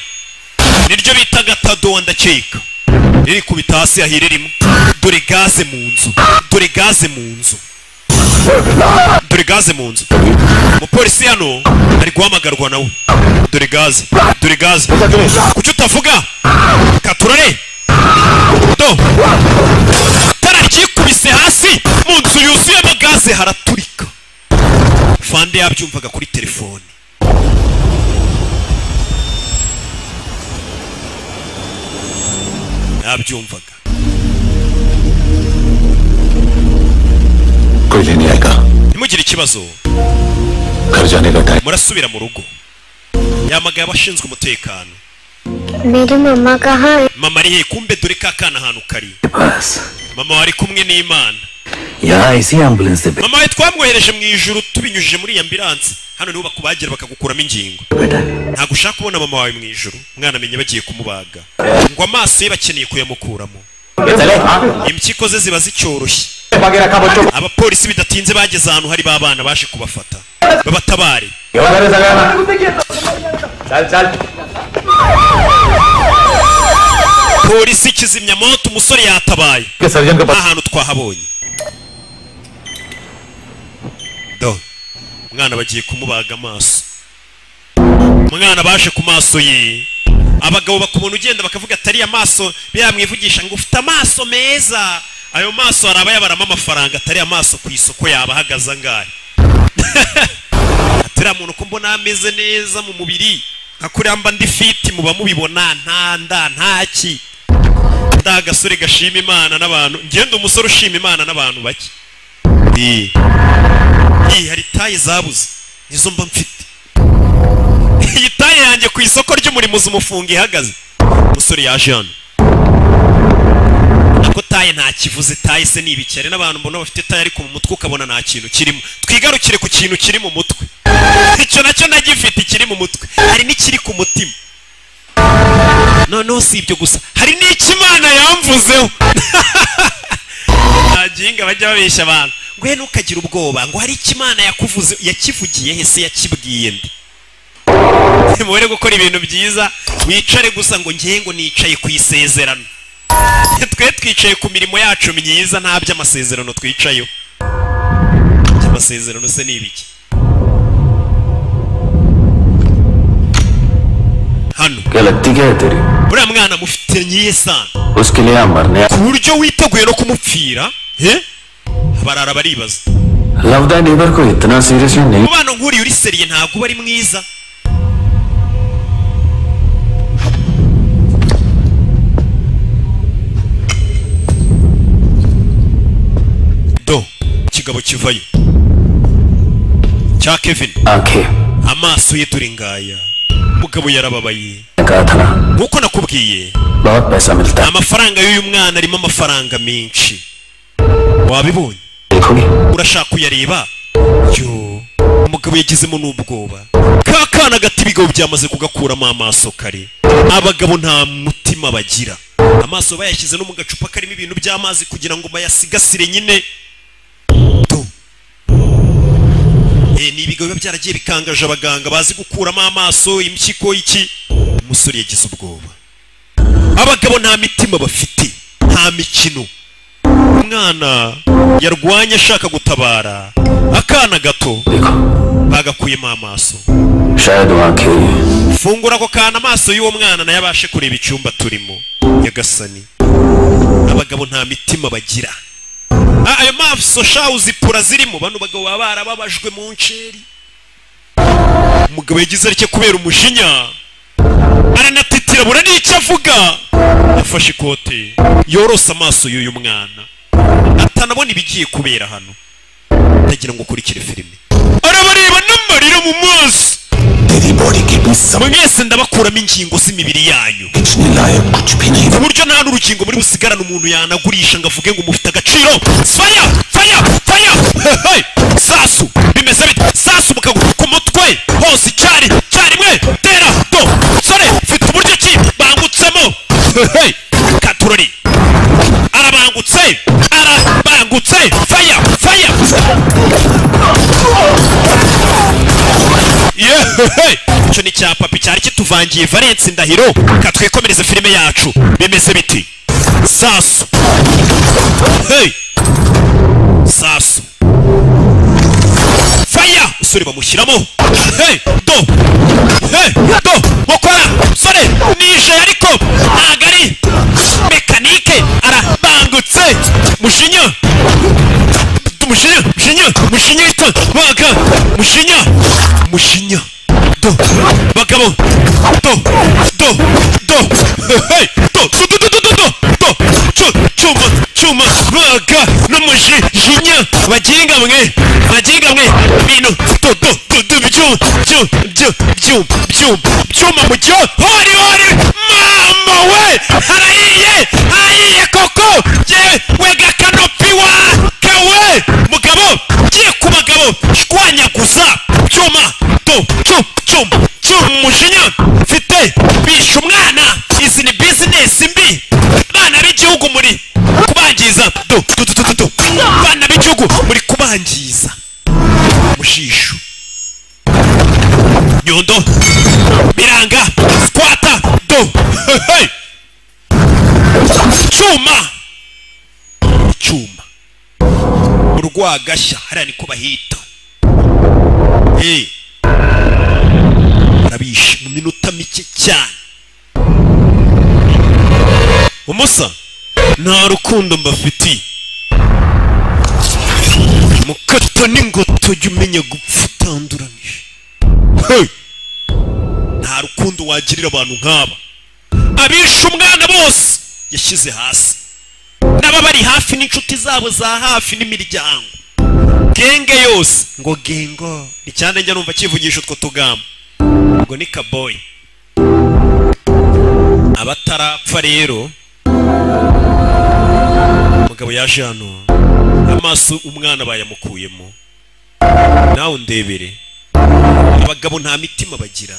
niryo bita gatadowa ndakeka, riri kubita hasi ahire rimwe. Dore gaze mu nzu, dore gaze mu nzu, dore gaze mu nzu. Umupolisi hano ari guhamagarwa nawe. Dore gaze, dore gaze. Kuki utavuga? Katurare do tara ryikubise hasi mu nzu yuzuyemo gaze haraturika. Fande yabyumvaga kuri telefone. Yabyumvaga. Ntimugire ikibazo, murasubira mu rugo. Yamagaye abashinzwe umutekano. Mama ari he? Kumbe dore ka kana ahantu kari. Mama wari kumwe n'Imana. Mama we twamwohereje mu ijuru tubinyujije muri ambulance. Hano niho bakubagira bakagukuramo ingingo. Ntabwo ushaka kubona mama wawe mu ijuru. Umwana amenye bagiye kumubaga ngo amaso ye bakeneye kuyamukuramo. Impyiko ze ziba zicyoroshye. Abapolisi bidatinze bageze ahantu hari babana baje kubafata babatabare. Polisi kizimyamoto, umusore yatabaye ahantu twahabonye. Do umwana bagiye kumubaga amaso. Umwana baje ku maso ye. Abagabo bakubona ugenda bakavuga atari amaso, byamwivugisha ngo ufite amaso meza. Ayo maso araba yabaramo amafaranga, atari amaso ku isoko yaba ahagaze angahe? Atari muntu ko mbona ameze neza mu mubiri, nka kuriya mba ndi fit muba mubibona, nta nda ntaki. Ndagasore gashima Imana n'abantu, ngenda umusore ushima Imana n'abantu bake. Hari taye zabuze nizo mba mfite. Iyi taye yanjye ku isoko ry'umurimo zumufunga ihagaze. Umusore yaje hano. Ko taye nta kivuze, taye se nibikere n'abantu mbona bafite taye ariko mu mutwe ukabona nta kintu kirimo. Twigarukire ku kintu kiri mu mutwe. Icyo nacyo nagifite kiri mu mutwe, hari n'ikiri ku mutima. Noneho si ibyo gusa, hari n'ikimana yamvuzeho. Aginga bajya babesha abantu ngo he ntukagira ubwoba, ngo hari ikimana yakuvuze, yakivugiye he se, yakibwiye nde? Mubere gukora ibintu byiza, wicare gusa ngo ngiye ngo nicaye ku isezerano. Twe twicaye ku mirimo yacu myiza, nta by'amasezerano twicayeho. Amasezerano se ni ibiki? Hano uriya mwana mufitanye isano ku buryo witeguye no kumupfira. Barara baribaza. Umubano nk'uriya uri seriye ntabwo uba ari mwiza. Do kigabo kivayo cya Kevin. Amaso ye dore ngaya. Mugabo yarababaye. Nkuko nakubwiye amafaranga y'uyu mwana arimo amafaranga menshi. Wabibonye? Urashaka kuyareba? Yo, umugabo yagizemo n'ubwoba. Kakana gati ibigabo byamaze kugakuramo amaso kare. Abagabo nta mutima bagira. Amaso bayashyize no mu gacupa karimo ibintu by'amazi kugira ngo bayasigasire nyine. Ni ibigo biba byaragiye bikangaje abaganga bazi gukuramo amaso, impyiko, iki. Umusore yagize ubwoba. Abagabo nta mitima bafite, nta mikino. Umwana yarwanye ashaka gutabara akana gato bagakuyemo amaso. Fungura ako kana amaso y'uwo mwana nayo abashe kureba icyumba turimo. Nyagasani, abagabo nta mitima bagira. Ayo maso sha uzipura zirimo bano bagabo baba barababajwe mu nceri. Umugabo yagize arike kubera umujinya aranatitira bura n'icyo avuga. Yafashe ikote yorosa amaso y'uyu mwana atanabona ibigiye kubera hano. Ndagira ngo ukurikire filime. Arabareba n'amarira mu maso. Mwese ndabakuramo ingingo z'imibiri yanyu ku buryo nta n'urugingo muri busigarane umuntu yanagurisha ngo avuge ngo mufite agaciro. Fire, fire, fire! Hey! Sasu bimeze bite? Sasu mukagu ku mutwe hose icyari cyarimwe. Tera do sore mfite uburyo ki bangutsemo. Hey! Katurori arabangutse, arabangutse. Fire, fire! Yeah! Icyo ni cya papi cyari kituvangiye Valence Ndahiro. Katwikomereze filime yacu. Bimeze biti? Sasu. Hey! Sasu. Fire! Usore bamushyiramo. Hey! Do! Hey! Do! Mukora! Sore! Nije ariko ntago ari mekanike, arabangutse. Mushinya! Mushinya! Mushinya! Mushinya ita! Baga! Mushinya! Mushinya! Do! Bagabo! Do! Do! Do! Hey! Do! Do! Do! Do! Do! Do! Do! Chu! Chuma! Chuma! Baga! N'umushinya! Baginga mwe! Baginga mwe! Bino! Do! Do! Do! Do! Byuma! Byuma! Byuma! Byuma! Byuma mu cyo! Hori! Hori! Mama we! Harahiye! Harahiye koko! Yewe! Wega kanopi wa! Kawe! Mugabo! Giye ku bagabo! Shwanyaguza! Byuma! Do! Chu! Chuma! Chuma! Mushinya! Mfite! Bisha umwana! Izi ni business mbi! Bana b'igihugu muri kubangiza! Do! Do! Do! Do! Do! Bana b'igihugu muri kubangiza! Mushishu! Nyundo! Biranga! Squata! Do! Hey! Chuma! Chuma! Urwagashya hariya niko bahita. Hey! Barabishe mu minota mike cyane. Umusa nta rukundo mbafitiye. Mukata n'ingoto jya umenya gupfa utanduranije. Hey! Nta rukundo wagirira abantu nk'aba. Abishe umwana bose yashyize hasi. N'aba bari hafi n'inshuti zabo za hafi n'imiryango. Genge yose ngo gengo. Icyane njya numva kivugisha utwo tugambo. Ngo ni kaboy. Abatarapfa rero umugabo yaje hano amaso umwana bayamukuyemo. Nawe ndebere. Abagabo nta mitima bagira.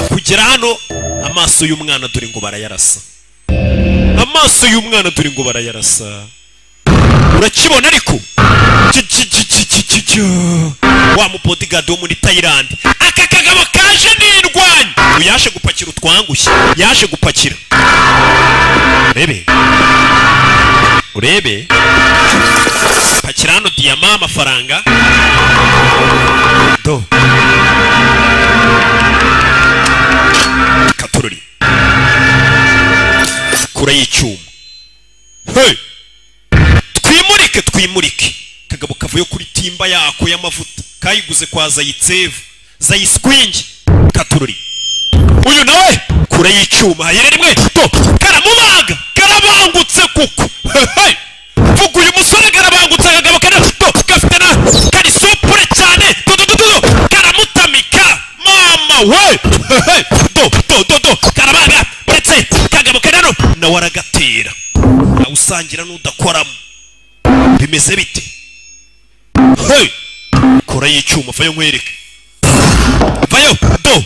Kugera hano amaso y'umwana dore ngo barayarasa. Amaso y'umwana dore ngo barayarasa. Urakibona ariko? Wa mu bodyguard wo muri Thailand. Aka kagabo kaje nirwanya. Uyashe gupakira utwangushye. Yaje gupakira. Urebe. Urebe. Pakira hano diyama amafaranga. Do. Katururi. Kura y'icyuma. Hey! Twimurike, twimurike. Kagabo kavuye kuri timba yako y'amavuta. Kayiguze kwa Zayitsevu. Zayiskwingi. Katururi. Uyu nawe kura y'icyuma. Hayere rimwe. Do. Karamubaga. Karabangutse kuko. Hey! Vuga uyu musore karabangutse akagabo kari to gafite na kari supure cyane do do do do karamutamika mama we do do do do karabaga uretse kagabo kanano nawe aragatera awusangira n'udakoramo bimeze bite. Hey kora y'icyuma vayo nkwereke vayo do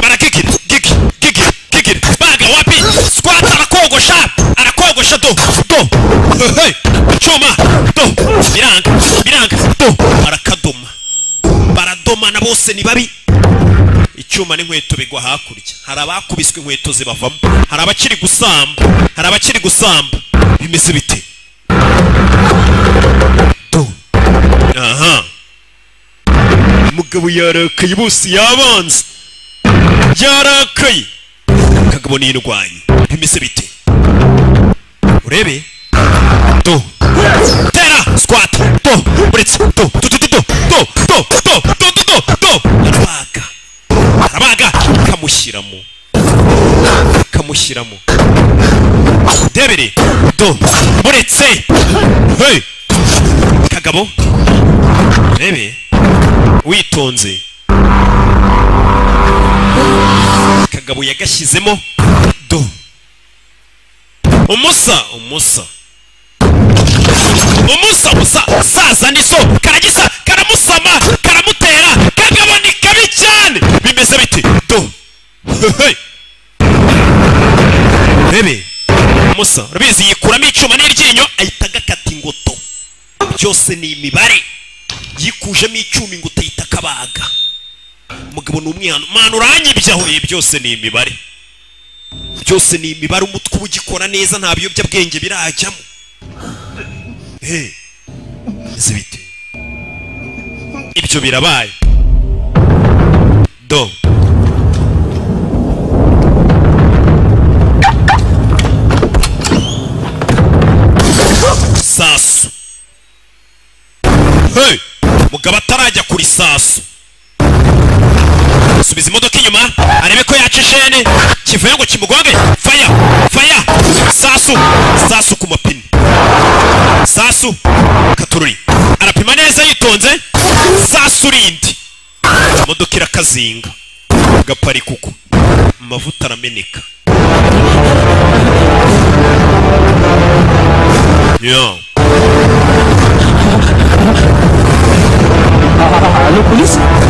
barakikira giki giki giki baga wapi squat arakogosha arakogosha do do hey cyuma do biranga biranga do arakadoma baradoma na bose ni babi. Icyuma n'inkweto bigwa hakurya hari abakubiswe inkweto zibavamo hari abakiri gusamba hari abakiri gusamba bimeze bite do. Aha mugabo yarakaye bose yabanze yarakaye kagabo ni indwanyi bimeze bite urebe do tera squat do uretse do do do do do do do do do do arabaga arabaga kamushyiramo kamushyiramo debere do uretse hey kagabo urebe witonze kagabo yagashyizemo do umusa umusa umusa umusa saza niso karagisa karamusama karamutera kagabo ni kabi cyane bimeze bite do hey bebe umusa urabizi yikuramo icyuma n'iryinyo ahita agakata ingoto byose ni imibare yikujemo icyuma ingoto ahita akabaga umugabo ni umwana mana uranyibyaho byose ni imibare byose ni imibare umutwe ugikora neza nta biyobyabwenge birajyamo. Hey bite ibyo birabaye do sasu. Hey mugabo atarajya kuri sasu subiza imodoka inyuma arebe ko yaca ishene kivuye ngo kimugonge fire fire sasu sasu ku mapine sasu katururi arapima neza yitonze sasu rindi imodoka irakazinga gaparika uko amavuta arameneka. Yo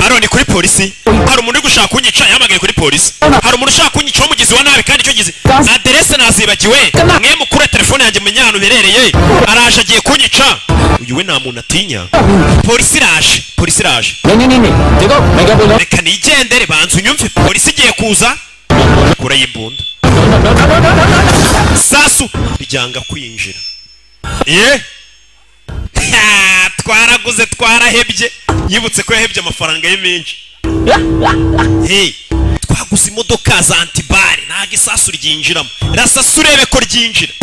Aro ni kuri polisi hari umuntu uri gushaka kunyica yahamagaye kuri polisi hari umuntu ushaka kunyica w'umugizi wa nabi kandi icyo gize aderese nazibagiwe mwe mukure telefone yanjye mumenye ahantu berereye araje agiye kunyica uyu we nta muntu atinya polisi iraje polisi iraje reka nigendere banza unyumve polisi igiye kuza kura y'imbunda sasu ryanga kwinjira ye twaraguze twarahebye yibutse ko yahebye amafaranga ye menshi. Hey twaguze imodoka za antibare ntago isasu ryinjiramo rasasu urebe ko ryinjira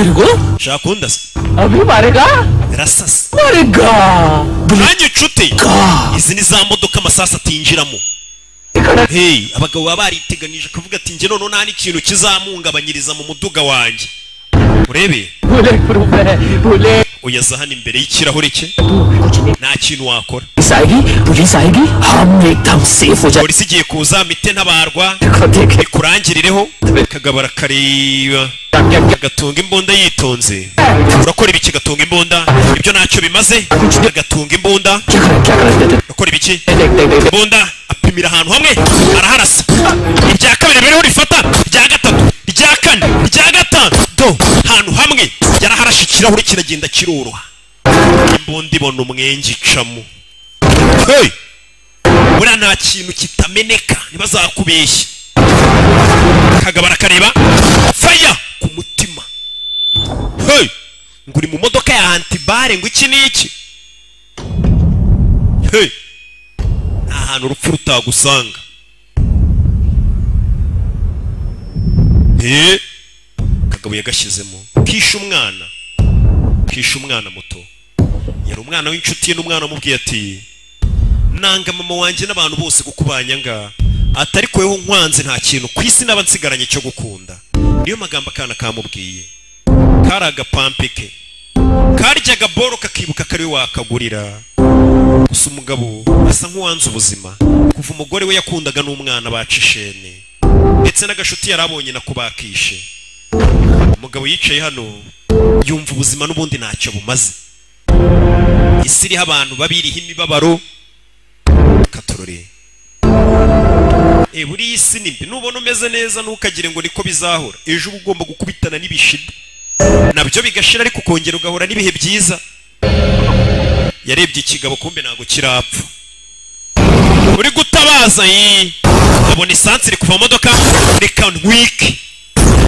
shaka undasa abhi marega rasasa marega nanjye inshuti izi ni za modoka amasasu atinjiramo. Hey abagabo baba bariteganije kuvuga ati njye none nta n'ikintu kizamuhungabanyiriza mu muduga wanjye urebe uyaza hano imbere y'ikirahure cye nta kintu wakora polisi igiye kuza mite ntabarwa ikurangirireho kagabo arakareba agatunga imbunda yitonze urakora ibiki gatunga imbunda ibyo ntacyo bimaze agatunga imbunda urakora ibiki imbunda apimira ahantu hamwe araharasa irya kabiri biriho rifata irya gatatu irya kane irya gatanu do ahantu hamwe yaraharashe ikirahure kiragenda kiroroha imbunda ibona umwenge icamo. Hey buriya nta kintu kitameneka ntibazakubeshye kagabo arakareba fire ku mutima. Hey ngo uri mu modoka ya antibare ngo iki n'iki. Hey nta hantu urupfu rutagusanga. Hey kagabo yagashyizemo kisha umwana muto yari umwana w'inshuti ye n'umwana amubwiye ati nanga mama wanjye n'abantu bose kukubanyanga atari kweho nkwanze nta kintu ku isi naba nsigaranye cyo gukunda. Niyo magambo akana kamubwiye kari agapampike. Karyaga boro kakibuka kari wakagurira. Gusa umugabo asa nk'uwanze ubuzima kuva umugore we yakundaga n'umwana bacishene ndetse n'agashuti yarabonye nakubakishe. Umugabo yicaye hano yumva ubuzima n'ubundi ntacyo bumaze. Isi iriho abantu babiriho imibabaro katorore. Buri isi nimbi nubona umeze neza ntukagire ngo niko bizahora. Ejo uba ugomba gukubitana n'ibishida nabyo bigashira, ariko ukongera ugahora n'ibihe byiza. Yarebye ikigabo kumbe ntago kirapfa. Uri gutabaza yi abona esansi iri kuva mu modoka, reka ntwike.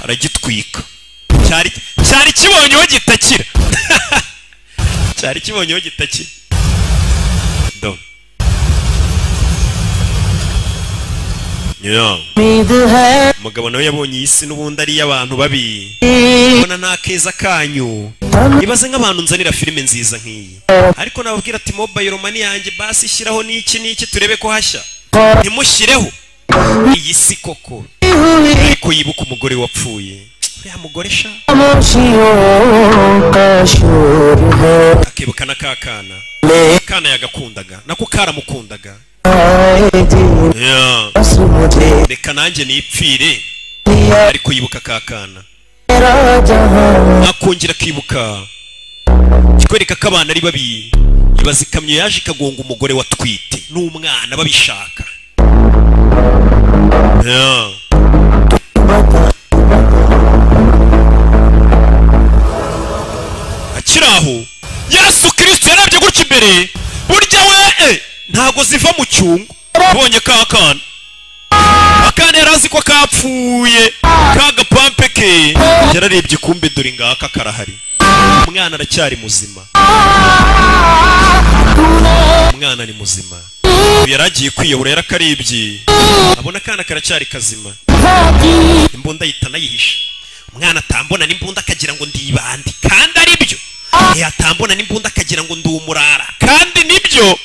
Aragitwika. Cyari kibonyeho gitakira. Cyari kibonyeho gitakira. Do. Umugabo nawe yabonye iyi si n'ubundi ari iy'abantu babi. Ubona nta keza kanyu. Ibaze nk'abantu nzanira filime nziza nk'iyi. Ariko nababwira ati mobile money yanjye basi shyiraho n'iki n'iki turebe ko hashya. Ntimushyireho. Iyi si koko. Ariko yibuka umugore wapfuye. Uriya mugore sha. Akibuka na kakana. Kana yagakundaga. Nako karamukundaga. Reka nanjye nipfire. Ariko yibuka kakana. Akongera akibuka. Kikwereka ko abana ari babi. Ibaze ikamyo yaje ikagonga umugore watwite n'umwana babishaka. Akiri aho Yesu Kristo yarabye gutya imbere. Burya we ntago ziva mu cyungo. Ubonye kakana. Akana yarazi ko kapfuye. Kagapampe ke yararebye kumbe dore ngaka karahari. Umwana aracyari muzima. Umwana ni muzima. Yaragiye kwiyobora yarakarebye. Abona akana karacyari kazima. Imbunda yita nayihisha. Umwana atambona n'imbunda akagira ngo ndibandi kandi ari byo. Yatambona n'imbunda akagira ngo ndumurara kandi nibyo.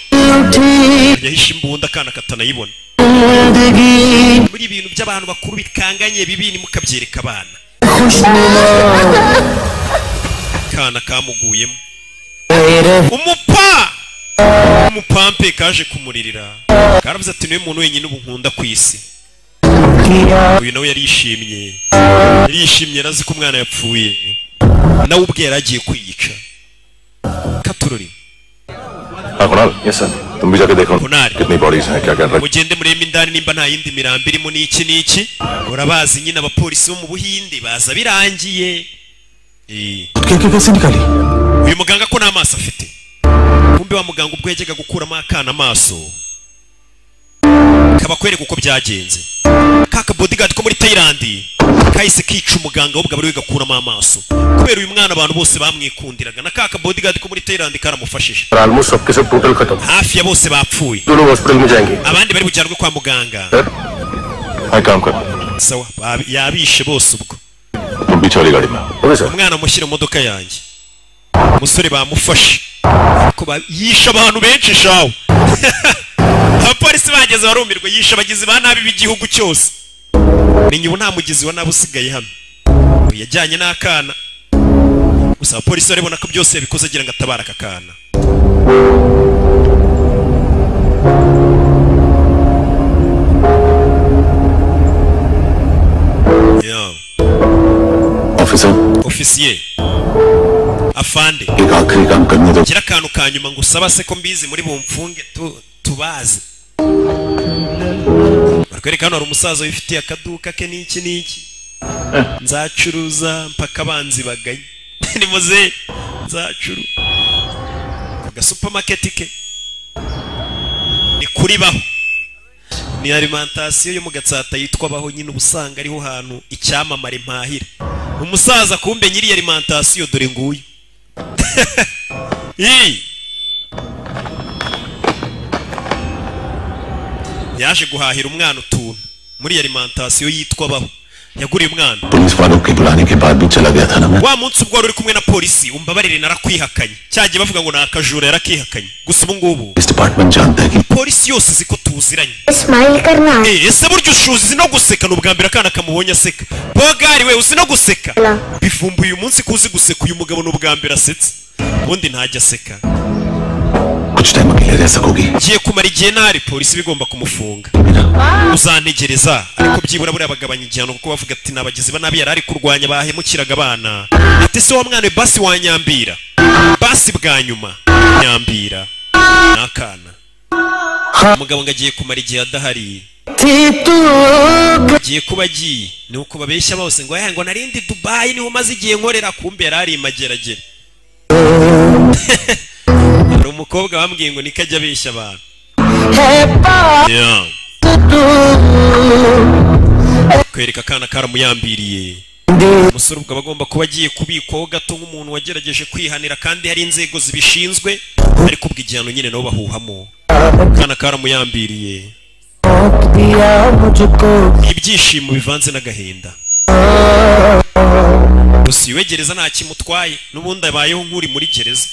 Yahisha imbunda akana katanayibona. Muri ibintu by'abantu bakuru bikanganye bibi ni mukabyereka abana. Kana kamuguyemo. Umupampe kaje kumuririra. Karavuze ati niwe muntu wenyine ubu nkunda ku isi. Uyu nawe yarishimye. Yarishimye arazi ko umwana yapfuye. Nawe ubwe yaragiye kwiyica. Katurori. Yes sir. तुम भी जाके देखो कितनी bodies हैं क्या कर रहे। Mugende murebe indani nimba nta yindi mirambo irimo n'iki n'iki. Urabazi nyine abapolisi bo mu Buhinde baza birangiye. कैसे निकाली? Uyu muganga ko nta maso afite. Kumbe wa muganga ubwo yajyaga gukuramo akana amaso kabakwereka uko byagenze. Kaka bodyguard ko muri Thailand kahise kica umuganga ubwo bari gakuramo amaso. Kubera uyu mwana abantu bose bamwikundiraga na kaka bodyguard ko muri Thailand karamufashije. Almost सबके सब total खत्म. Hafi ya bose bapfuye. दोनों hospital में जाएंगे. Abandi bari bujyanwe kwa muganga. Hai काम कर. Sawa yabishe bose ubwo. तुम पीछे वाली गाड़ी में. Umwana mushyira mu modoka yanjye. Umusore bamufashe. Ko yishe abantu benshi shawo. Abapolisi bageze barumirwa yishe abagizi ba nabi b'igihugu cyose. Menya ubu nta mugizi wa nabi usigaye hano. Yajyanye n'akana. Gusa abapolisi barabona ko byose yabikoze agira ngo atabara aka kana. Officer. Ofisiye. Afande. एक आखिरी काम करने दो. Gira akantu ka nyuma ngo usaba se ko mbizi muri bumfunge tubazi. Barwereka hano hari umusaza wifitiye akaduka ke n'iki n'iki. Nzacuruza mpaka abanzi baganye. Ni muze nzacuru. Aga supermarket ke. Ni kuri baho. Ni alimentation yo mu Gatsata yitwa baho nyine ubusanga ariho hantu icyamamare mpahira. Umusaza kumbe nyiri alimentation dore nguyu. Yaje guhahira umwana utuntu muri alimentation yitwa baho. Yaguriye umwana. Police वालों के बुलाने के बाद भी चला गया था ना मैं। Wa munsi ubwo wari uri kumwe na polisi, umbabarire narakwihakanye. Cyagiye bavuga ngo ni akajura, yarakihakanye. Gusa ubu ngubu police department जानता है कि polisi yose izi ko tuziranye. Smile करना। Ese burya ushuzi no guseka? Ni ubwa mbere akana kamubonye aseka. Bogari we, uzi no guseka? Bivumbuye uyu munsi ko uzi guseka. Uyu mugabo ni ubwa mbere asetse, ubundi ntajya aseka. कुछ time अकेले रह सकोगी? Ngiye kumara igihe ntari, polisi bigomba kumufunga. Uzantegereza ariko byibura buriya bagabanya igihano, kuko bavuga ati ni abagizi ba nabi yari ari kurwanya bahemukiraga abana. Ati se wa mwana we, basi wanyambira basi bwa nyuma, nyambira. Ni akana. Umugabo ngo agiye kumara igihe adahari, agiye kuba agiye. Ni uko babeshya bose ngo ngo narindi Dubai niho maze igihe nkorera, kumbe yari ari imageragere. Hari umukobwa bambwiye ngo niko ajya abeshya abantu. Yeah. Kwereka akana karamuyambiriye. Umusore ubwo aba agomba kuba agiye kubikwaho gato nk'umuntu wagerageje kwihanira, kandi hari inzego zibishinzwe, ariko ubwo igihano nyine nabo bahuhamo. Akana karamuyambiriye, ibyishimo bivanze n'agahinda. Gusa iwe gereza nta kimutwaye, n'ubundi abayeho nk'uri muri gereza.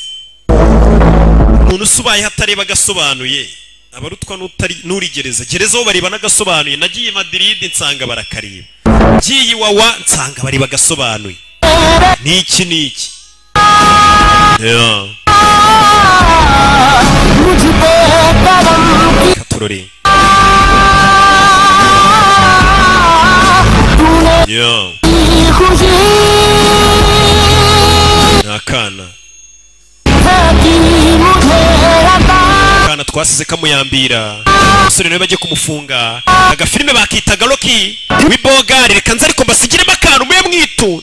Umuntu usubayeho atareba agasobanuye abarutwa n'uri gereza. Gereza ho bareba n'agasobanuye. Nagiye Madrid nsanga barakareba, ngiye Iwawa nsanga bareba agasobanuye. Niki niki. Yeah. Katurore. Yeah. Nakana kana twasize kamuyambira. Umusore nawe bagiye kumufunga. Agafilime bakitaga Rocky w'ibogari. Reka nze ariko mbasigiremo akantu mube mwitu.